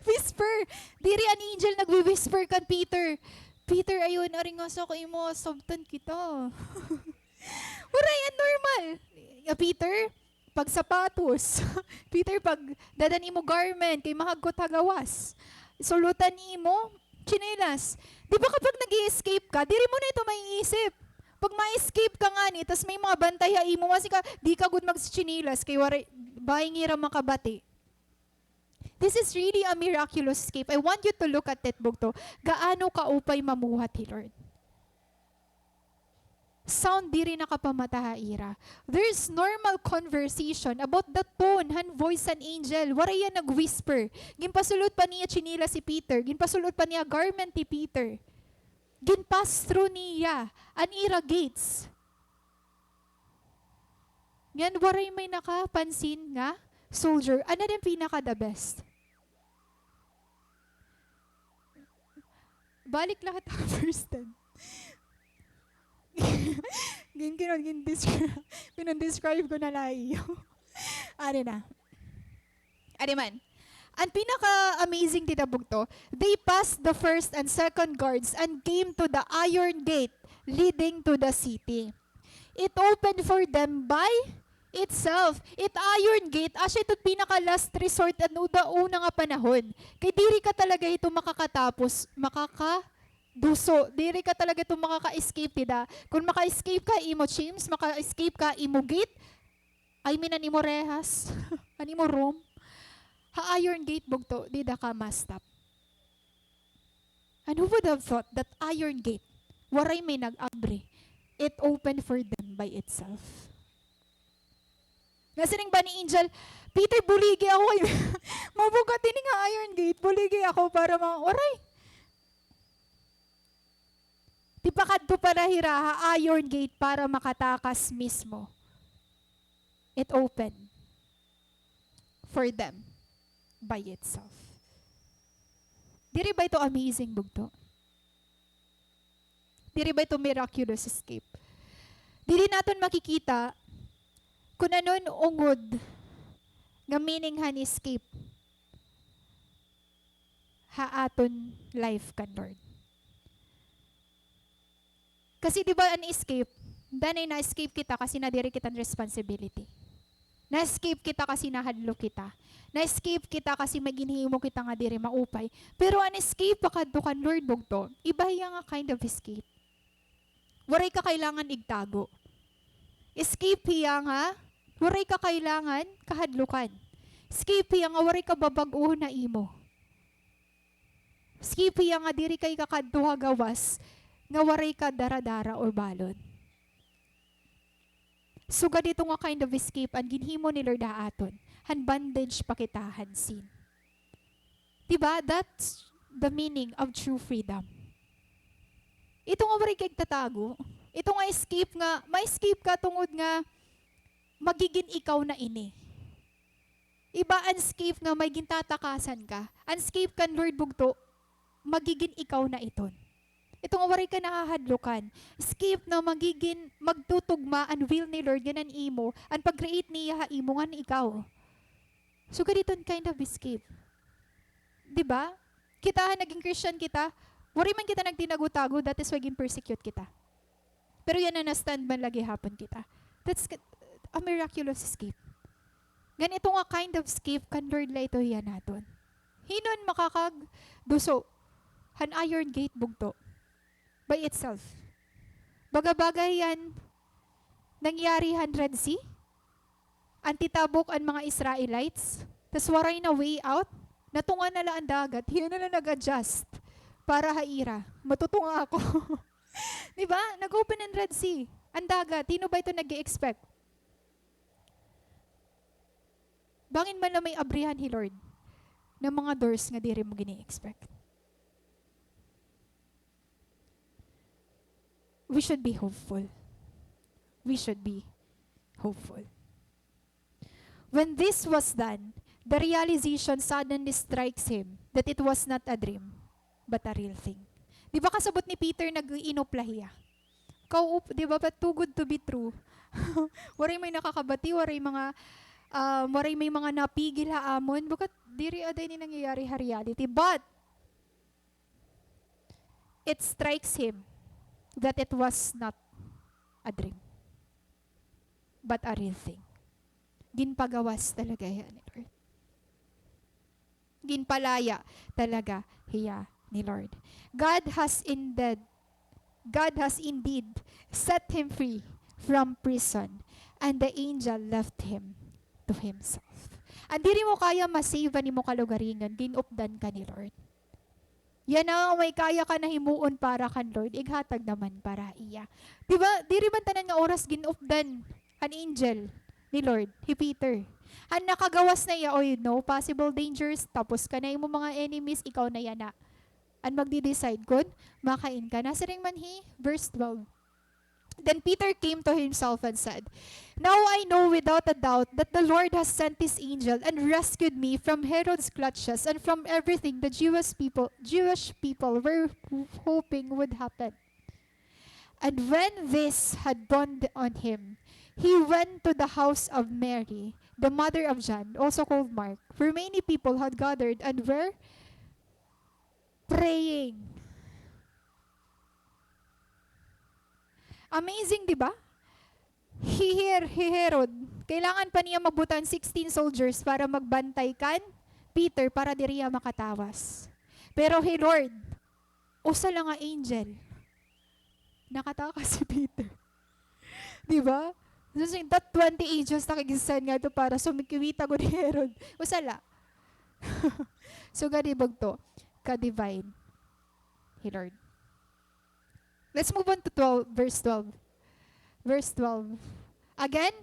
Whisper. Diri an angel nagwi-whisper kan Peter, "Peter, ayaw na rin nga sa ko imo, sabtan kita." Waray, an normal. Ya, Peter, pagsapatos. Peter, pagdad-an imo garment, kay mahagkot ha gawas. Sulutan nimo, tsinelas. Di ba kapag nag-i-escape ka, diri mo na ito maiisip. Pag ma-escape ka ngani, tas may mga bantay ha imo, masiring ka, di ka gud magtsinelas, kay waray, bangin nira makabati. This is really a miraculous escape. I want you to look at it, bugto. Gaano kaupay mamuhat hi Lord. Sound diri nakapamata ha ira. There's normal conversation about the tone han voice han angel. Waray iya nag-whisper. Ginpasul-ot pa niya tsinelas hi Peter. Ginpasul-ot pa niya garment ni Peter. Gin-pass through niya an ira gates. Ngan waray may nakapansin nga soldier. Ano din pinaka the best? Balik lahat ang first time. Gin-, gin-, gin-, descri-, pinang-describe ko na la iyo. Ari na. Ari man. An pinaka-amazing dida, bugto, they passed the first and second guards and came to the iron gate leading to the city. It opened for them by itself. It iron gate, asya ito pinaka-last resort, ano, da una nga panahon. Kay diri ka talaga ito makakatapos, makakaduso. Diri ka talaga ito makaka-escape, dida. Kung maka-escape ka, imo chains, maka-escape ka, imo gate, I mean, an imo rehas, an imo room. Ha iron gate, bugto, dida ka ma-stop. And who would have thought that iron gate, waray may nag-abri, it opened for them by itself. Nasiring ba ni angel, "Peter, buligi ako, mabugat ini nga iron gate, buligi ako para ma-," waray. Tipakadto pa la hira ha iron gate para makatakas mismo. It opened for them by itself. Diri ba ito amazing, bugto? Diri ba ito miraculous escape? Diri naton makikita kun ano an ungod nga meaning han escape ha aton life kan Lord. Kasi di ba an escape, danay na-escape kita kasi nadiri kita han responsibility. Na-escape kita kasi nahadlok kita. Na-escape kita kasi may ginhimo kita nga diri maupay. Pero an escape pakadto kan Lord, bugto, iba hiya nga kind of escape. Waray ka kailangan igtago. Escape hiya nga waray ka kailangan kahadlukan. Escape hiya nga waray ka babag-ohon ha imo. Escape hiya nga diri ka ikakadto ha gawas nga waray ka dara-dara or balon. Sugad ito nga kind of escape an ginhimo ni Lord ha aton, han bondage pa kita han sin. Di ba? That's the meaning of true freedom. Ito nga waray ka igtatago, ito nga escape nga, ma-escape ka tungod nga magigin ikaw na ini. Iba an escape nga may gintatakasan ka. An escape kan Lord, bugto, magigin ikaw na iton. Ito nga waray ka nahahadlukan. Escape na magigin, magtutugma an will ni Lord ngan an imo, an pag-create niya ha imo ngan ikaw. Sugad iton kind of escape. Di ba? Kita, naging Christian kita, waray man kita nagtinago-tago, that is why gin-persecute kita. Pero yana, na-stand man la gihapon kita. That's k-, a miraculous escape. Ngan ito nga kind of escape kan Lord la ito hiya naton. Hin-o an makakagduso an iron gate, bugto. By itself. Baga-baga hiya han nangyari han Red Sea. An titabok an mga Israelites. Tas waray na way out. Natunga na la an dagat. Hiya na la nag-adjust. Para ha ira. Matutunga ako. Di ba? Nag-open an Red Sea. An dagat. Hin-o ba ito nag-e-expect? Bangin man la may abrihan hi Lord nga mga doors nga diri mo gini-expect. We should be hopeful. We should be hopeful. When this was done, the realization suddenly strikes him that it was not a dream, but a real thing. Di ba kasabot ni Peter, nag-iinop la hiya? Kaup, di ba, but too good to be true. Waray may nakakabati, waray mga, um, waray may mga napigil ha amon. Bukut diri ada ini nangyayari ha reality. But, it strikes him that it was not a dream, but a real thing. Ginpagawas talaga hiya ni Lord. Ginpalaya talaga hiya ni Lord. God has indeed, God has indeed set him free from prison, and the angel left him to himself. An diri mo kaya ma-save han imo kalugaringon, gin-updan ka ni Lord. Yana nga may kaya ka na himuon para kan Lord, ighatag naman para ha iya. Di ba, diri man tanan nga oras gin-updan han angel ni Lord hi Peter. Han nakagawas na iya, oy, no possible dangers, tapos ka na, imo mga enemies, ikaw na yana an magde-decide kon makain ka. Nasiring man hi verse twelve. Then Peter came to himself and said, "Now I know without a doubt that the Lord has sent his angel and rescued me from Herod's clutches and from everything the Jewish people, Jewish people were hoping would happen." And when this had dawned on him, he went to the house of Mary, the mother of John, also called Mark, where many people had gathered and were praying. Amazing, di ba? Hi Her-, hi Herod, kailangan pa niya mabutan sixteen soldiers para magbantay kan Peter para diri hiya makatawas. Pero hi Lord, usa la nga angel. Nakatakas hi Peter. Di ba? So, that twenty angels na kag-send ngadto para sumikiwita gud hi Herod. Usa la. So, gani bugto, ka-divine hi Lord. Let's move on to twelve, verse twelve. Verse twelve. Again,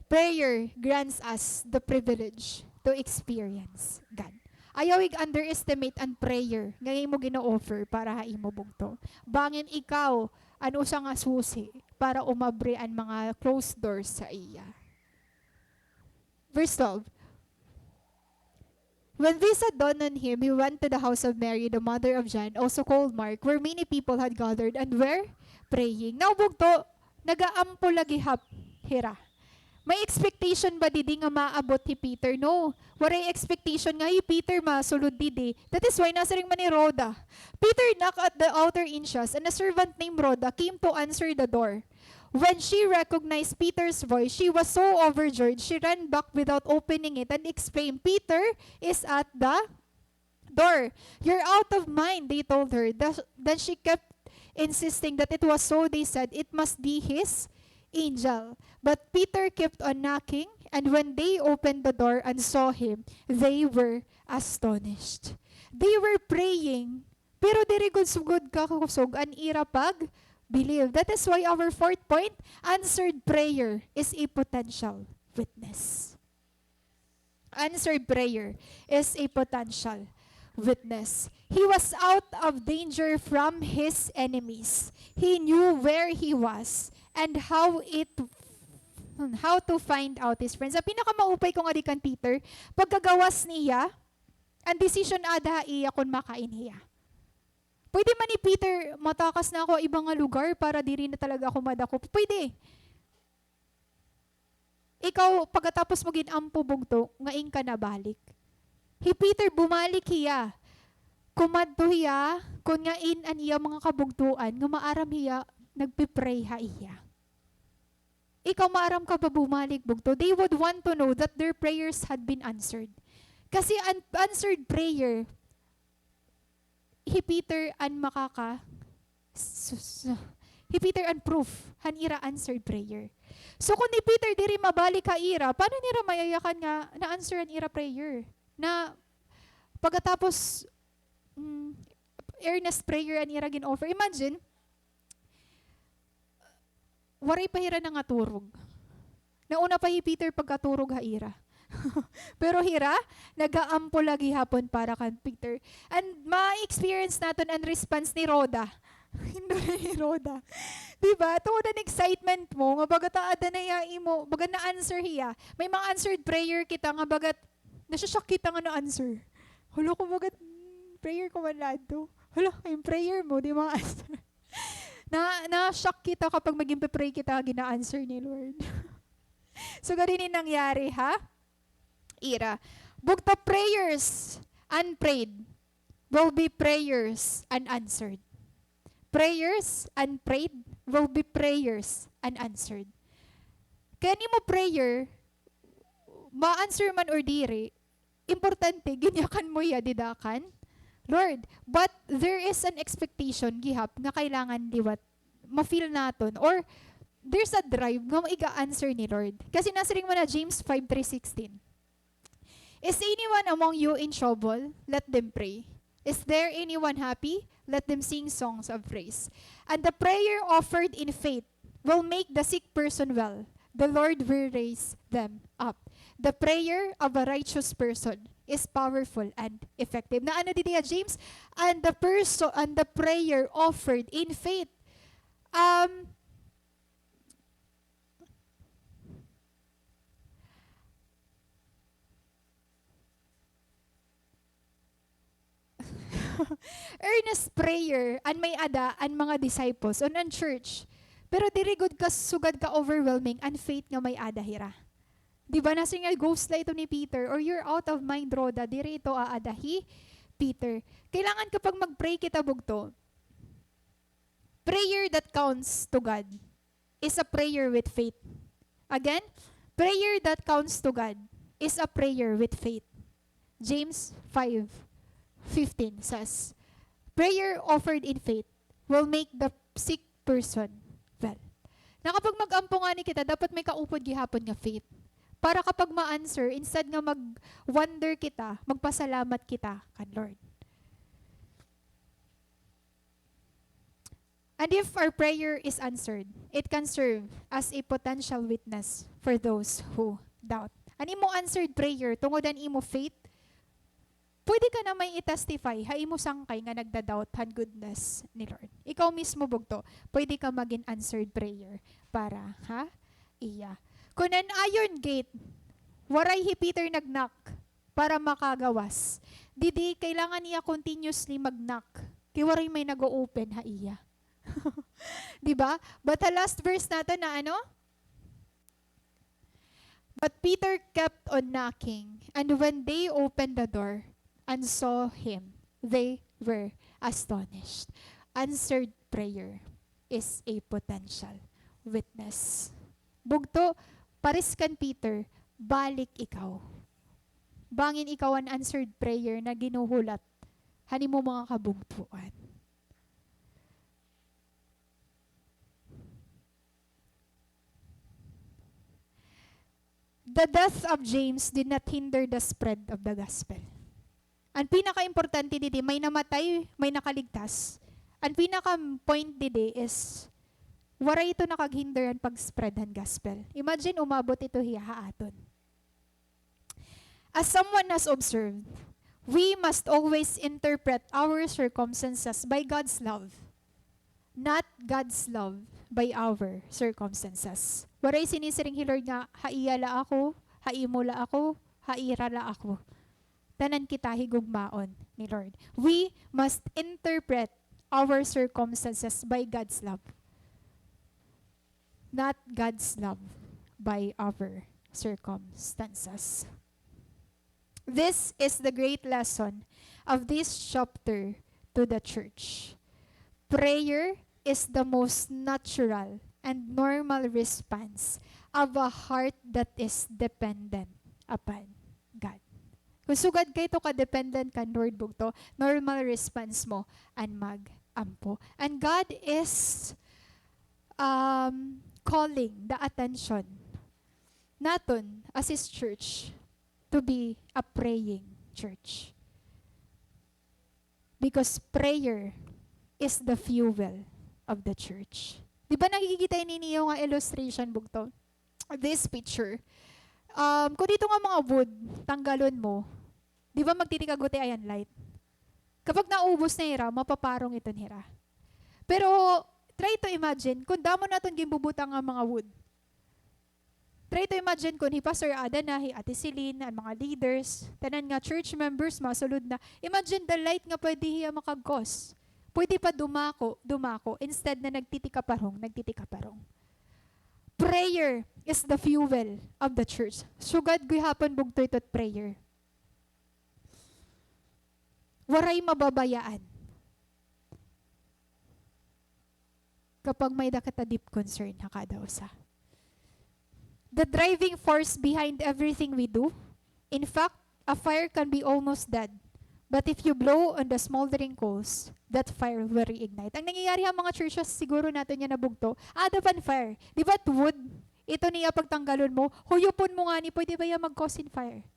prayer grants us the privilege to experience God. Ayaw ig-underestimate an prayer nga imo gina-offer para ha imo bugto. Bangin ikaw an usa nga susi para umabri an mga closed doors sa iya. Verse twelve. When this had dawned on him, he went to the house of Mary, the mother of John, also called Mark, where many people had gathered and were praying. Now, bugto, nagaampo la gihap hira. May expectation ba didi nga maabot hi Peter? No. Waray expectation nga hi Peter masulod didi. That is why nasiring man ni Rhoda, "Peter knocked at the outer entrance, and a servant named Rhoda came to answer the door." When she recognized Peter's voice, she was so overjoyed, she ran back without opening it and exclaimed, "Peter is at the door. You're out of mind," they told her. Thus, then she kept insisting that it was so. They said, "It must be his angel." But Peter kept on knocking, and when they opened the door and saw him, they were astonished. They were praying, pero diri gud sugod kakusog an ira pag-believe. That is why our fourth point, answered prayer is a potential witness. Answered prayer is a potential witness. He was out of danger from his enemies. He knew where he was and how it, how to find out his friends. An pinakamaupay ko ngadi kan Peter, pagkagawas niya, an desisyon ada ha iya kon makain hiya. Pwede man ni Peter, "Matakas na ako ha iba nga lugar para diri na talaga ako madakop." Pwede. Ikaw, pagkatapos mo gin-ampo bugto, ngain ka nabalik. Hi Peter, bumalik hiya. Kumadto hiya, kon ngain an iya mga kabugtoan, nga maaram hiya, nagpi-pray ha iya. Ikaw, maaram ka ba bumalik bugto? They would want to know that their prayers had been answered. Kasi an answered prayer, hi Peter an makaka-, sus-, hi Peter an proof han ira answered prayer. So, kon hi Peter diri mabalik ha ira, paano nira mayayakan nga na-answer an ira prayer? Na pagkatapos, mm, earnest prayer an ira gin-offer. Imagine, waray pa hira nangaturog. Nauna pa hi Peter pagkaturog ha ira. Pero hira, nagaampo la gihapon para kan Peter. And ma-experience naton an response ni Rhoda. Hindol ni Rhoda. Di ba? Tungod an excitement mo, nga baga ta ada na hiya imo, baga na-answer hiya. May mga answered prayer kita nga baga, nasya-shock kita nga na-answer. Hala, ko baga, mm, prayer ko man la adto. Hala, yung prayer mo, di ma-answer. Na, na-shock kita kapag mag-, ginpe-pray kita, gina-answer ni Lord. So, gani ini nangyari, ha? Ira. Bugto, prayers unprayed will be prayers unanswered. Prayers unprayed will be prayers unanswered. Kay an imo prayer, ma-answer man or diri, importante, ginyakan mo hiya dida kan Lord. But there is an expectation, gihap, nga kailangan liwat, ma-feel naton, or there's a drive nga iga-answer ni Lord. Kasi nasiring man na James five three sixteen, "Is anyone among you in trouble? Let them pray. Is there anyone happy? Let them sing songs of praise." And the prayer offered in faith will make the sick person well. The Lord will raise them up. The prayer of a righteous person is powerful and effective. Na ano didi ha James? And the perso-, and the prayer offered in faith. Um, earnest prayer an may-ada an mga disciples on an church. Pero diri gud ka sugad ka-overwhelming an faith nga may-ada hira. Di ba, nasiring nga ghost la ito ni Peter, or you're out of mind, Rhoda, diri ito aada hi Peter. Kailangan kapag mag-pray kita, bugto, prayer that counts to God is a prayer with faith. Again, prayer that counts to God is a prayer with faith. James five fifteen says, "Prayer offered in faith will make the sick person well." Na kapag mag-ampo ngani kita, dapat may kaupod gihapon nga faith. Para kapag ma-answer, instead nga mag-wonder kita, magpasalamat kita kan Lord. And if our prayer is answered, it can serve as a potential witness for those who doubt. An imo answered prayer, tungod an imo faith, pwede ka na may i-testify ha imo sangkay nga nagda-doubt han goodness ni Lord. Ikaw mismo, bugto, pwede ka magin answered prayer para ha iya. Kun an iron gate, waray hi Peter nag-knock para makagawas. Didi, kailangan niya continuously mag-knock. Kay waray may nag-o-open ha iya. Di ba? But ha last verse naton na ano? But Peter kept on knocking, and when they opened the door and saw him, they were astonished. Answered prayer is a potential witness. Bugto, paris kan Peter, balik ikaw. Bangin ikaw an answered prayer na ginhuhulat han imo mga kabugtoan. The death of James did not hinder the spread of the gospel. An pinakaimportante didi, may namatay, may nakaligtas. An pinaka-point didi is, waray ito nakaghinder han pag-spread han gospel. Imagine, umabot ito hiya ha aton. As someone has observed, we must always interpret our circumstances by God's love, not God's love by our circumstances. Waray sinisiring hi Lord nga, ha iya la ako, ha imo la ako, ha ira la ako. Tanan kita higugmaon ni Lord. We must interpret our circumstances by God's love, not God's love by our circumstances. This is the great lesson of this chapter to the church. Prayer is the most natural and normal response of a heart that is dependent upon God. Kon sugad ka ito ka-dependent kan Lord, bugto, normal response mo an mag-ampo. And God is, um, calling the attention naton as His church to be a praying church. Because prayer is the fuel of the church. Di ba nakikita ini niyo nga illustration, bugto? This picture. Um, kon ito nga mga wood, tanggalon mo, di ba magtitikagutiay an light? Kapag naubos na hira, mapaparong iton hira. Pero, try to imagine, kon damo naton ginbubutang nga mga wood. Try to imagine kon hi Pastor Ada na, hi Ate Celine, an mga leaders, tanan nga church members, masulod na. Imagine the light nga pwede hiya makag-cause. Pwede pa dumako, dumako, instead na nagtitikaparong, nagtitikaparong. Prayer is the fuel of the church. Sugad gihapon bugto ito prayer. Waray mababayaan. Kapag may-ada kita deep concern ha kada usa. The driving force behind everything we do. In fact, a fire can be almost dead. But if you blow on the smoldering coals, that fire will reignite. An nangyayari ha mga churches, siguro naton yana bugto, aada pa an fire. Di ba, wood? Ito niya pagtanggalon mo, huyupon mo ngani, pwede ba hiya mag-cause hin fire?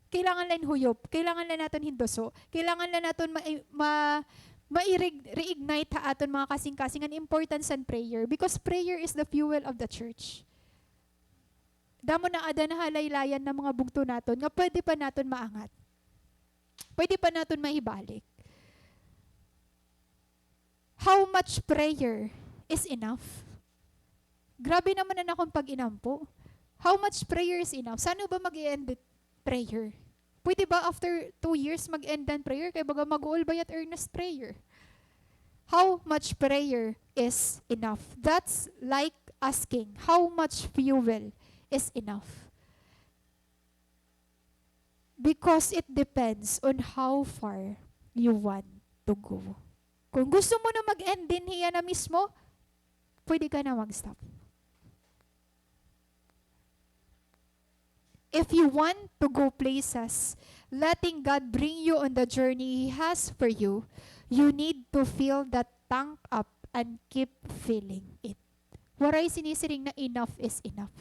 Kailangan la hin huyop, kailangan la naton hin duso, kailangan la naton ma-, ma-, mai-, reignite ha aton mga kasingkasing an importance an prayer, because prayer is the fuel of the church. Damo na ada nahalaylayan na mga bugto naton nga pwede pa naton maangat. Pwede pa naton maibalik. How much prayer is enough? Grabe naman an akon pag-inampo. How much prayer is enough? San-o ba mag-e-end it prayer? Pwede ba after two years mag-end an prayer? Kay baga mag-uol ba yat earnest prayer? How much prayer is enough? That's like asking, how much fuel is enough? Because it depends on how far you want to go. Kung gusto mo na mag-end dinhi yana mismo, pwede ka na mag-stop. If you want to go places, letting God bring you on the journey He has for you, you need to fill that tank up and keep filling it. Waray sinisiring na enough is enough.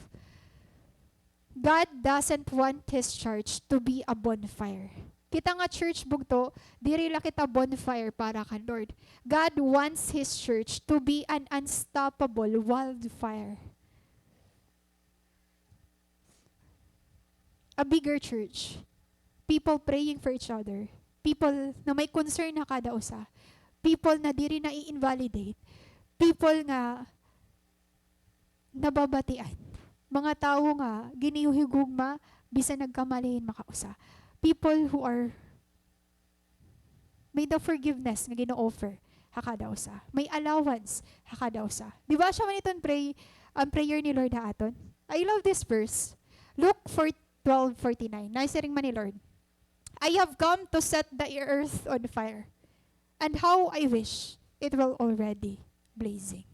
God doesn't want His church to be a bonfire. Kita nga church bugto, diri la kita bonfire para kan Lord. God wants His church to be an unstoppable wildfire. A bigger church. People praying for each other. People na may concern ha kada usa. People na diri na i-invalidate. People nga nababatian. Mga tawo nga ginhihigugma bisan nagkamali hin makausa. People who are may-ada forgiveness nga gino-offer ha kada usa. May allowance ha kada usa. Di ba asya man iton pray, an prayer ni Lord ha aton? I love this verse. Luke four, twelve forty-nine. Nasiring man ni Lord, "I have come to set the earth on fire. And how I wish it were already blazing."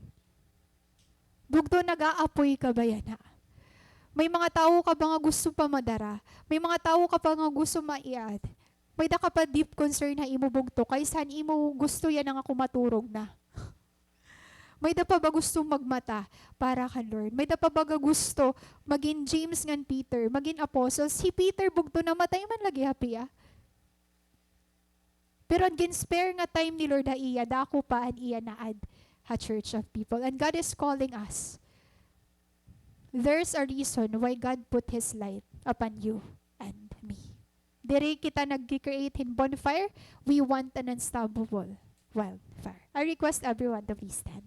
Bugto, nag-aapoy ka ba yana? May mga tawo ka ba nga gusto pa madara? May mga tawo ka pa nga gusto maiad? May-ada ka pa deep concern ha imo bugto, kay san imo gusto yana nga kumaturog na? May-ada pa ba gusto magmata para kan Lord? May-ada pa ba nga gusto magin James ngan Peter, magin apostles? Hi Peter bugto namatay man lagi ha pia. Pero an gin-spare nga time ni Lord ha iya, dako pa an iya na-add ha church of people. And God is calling us. There's a reason why God put His light upon you and me. Diri kita nagki-create hin bonfire, we want an unstoppable wildfire. I request everyone to please stand.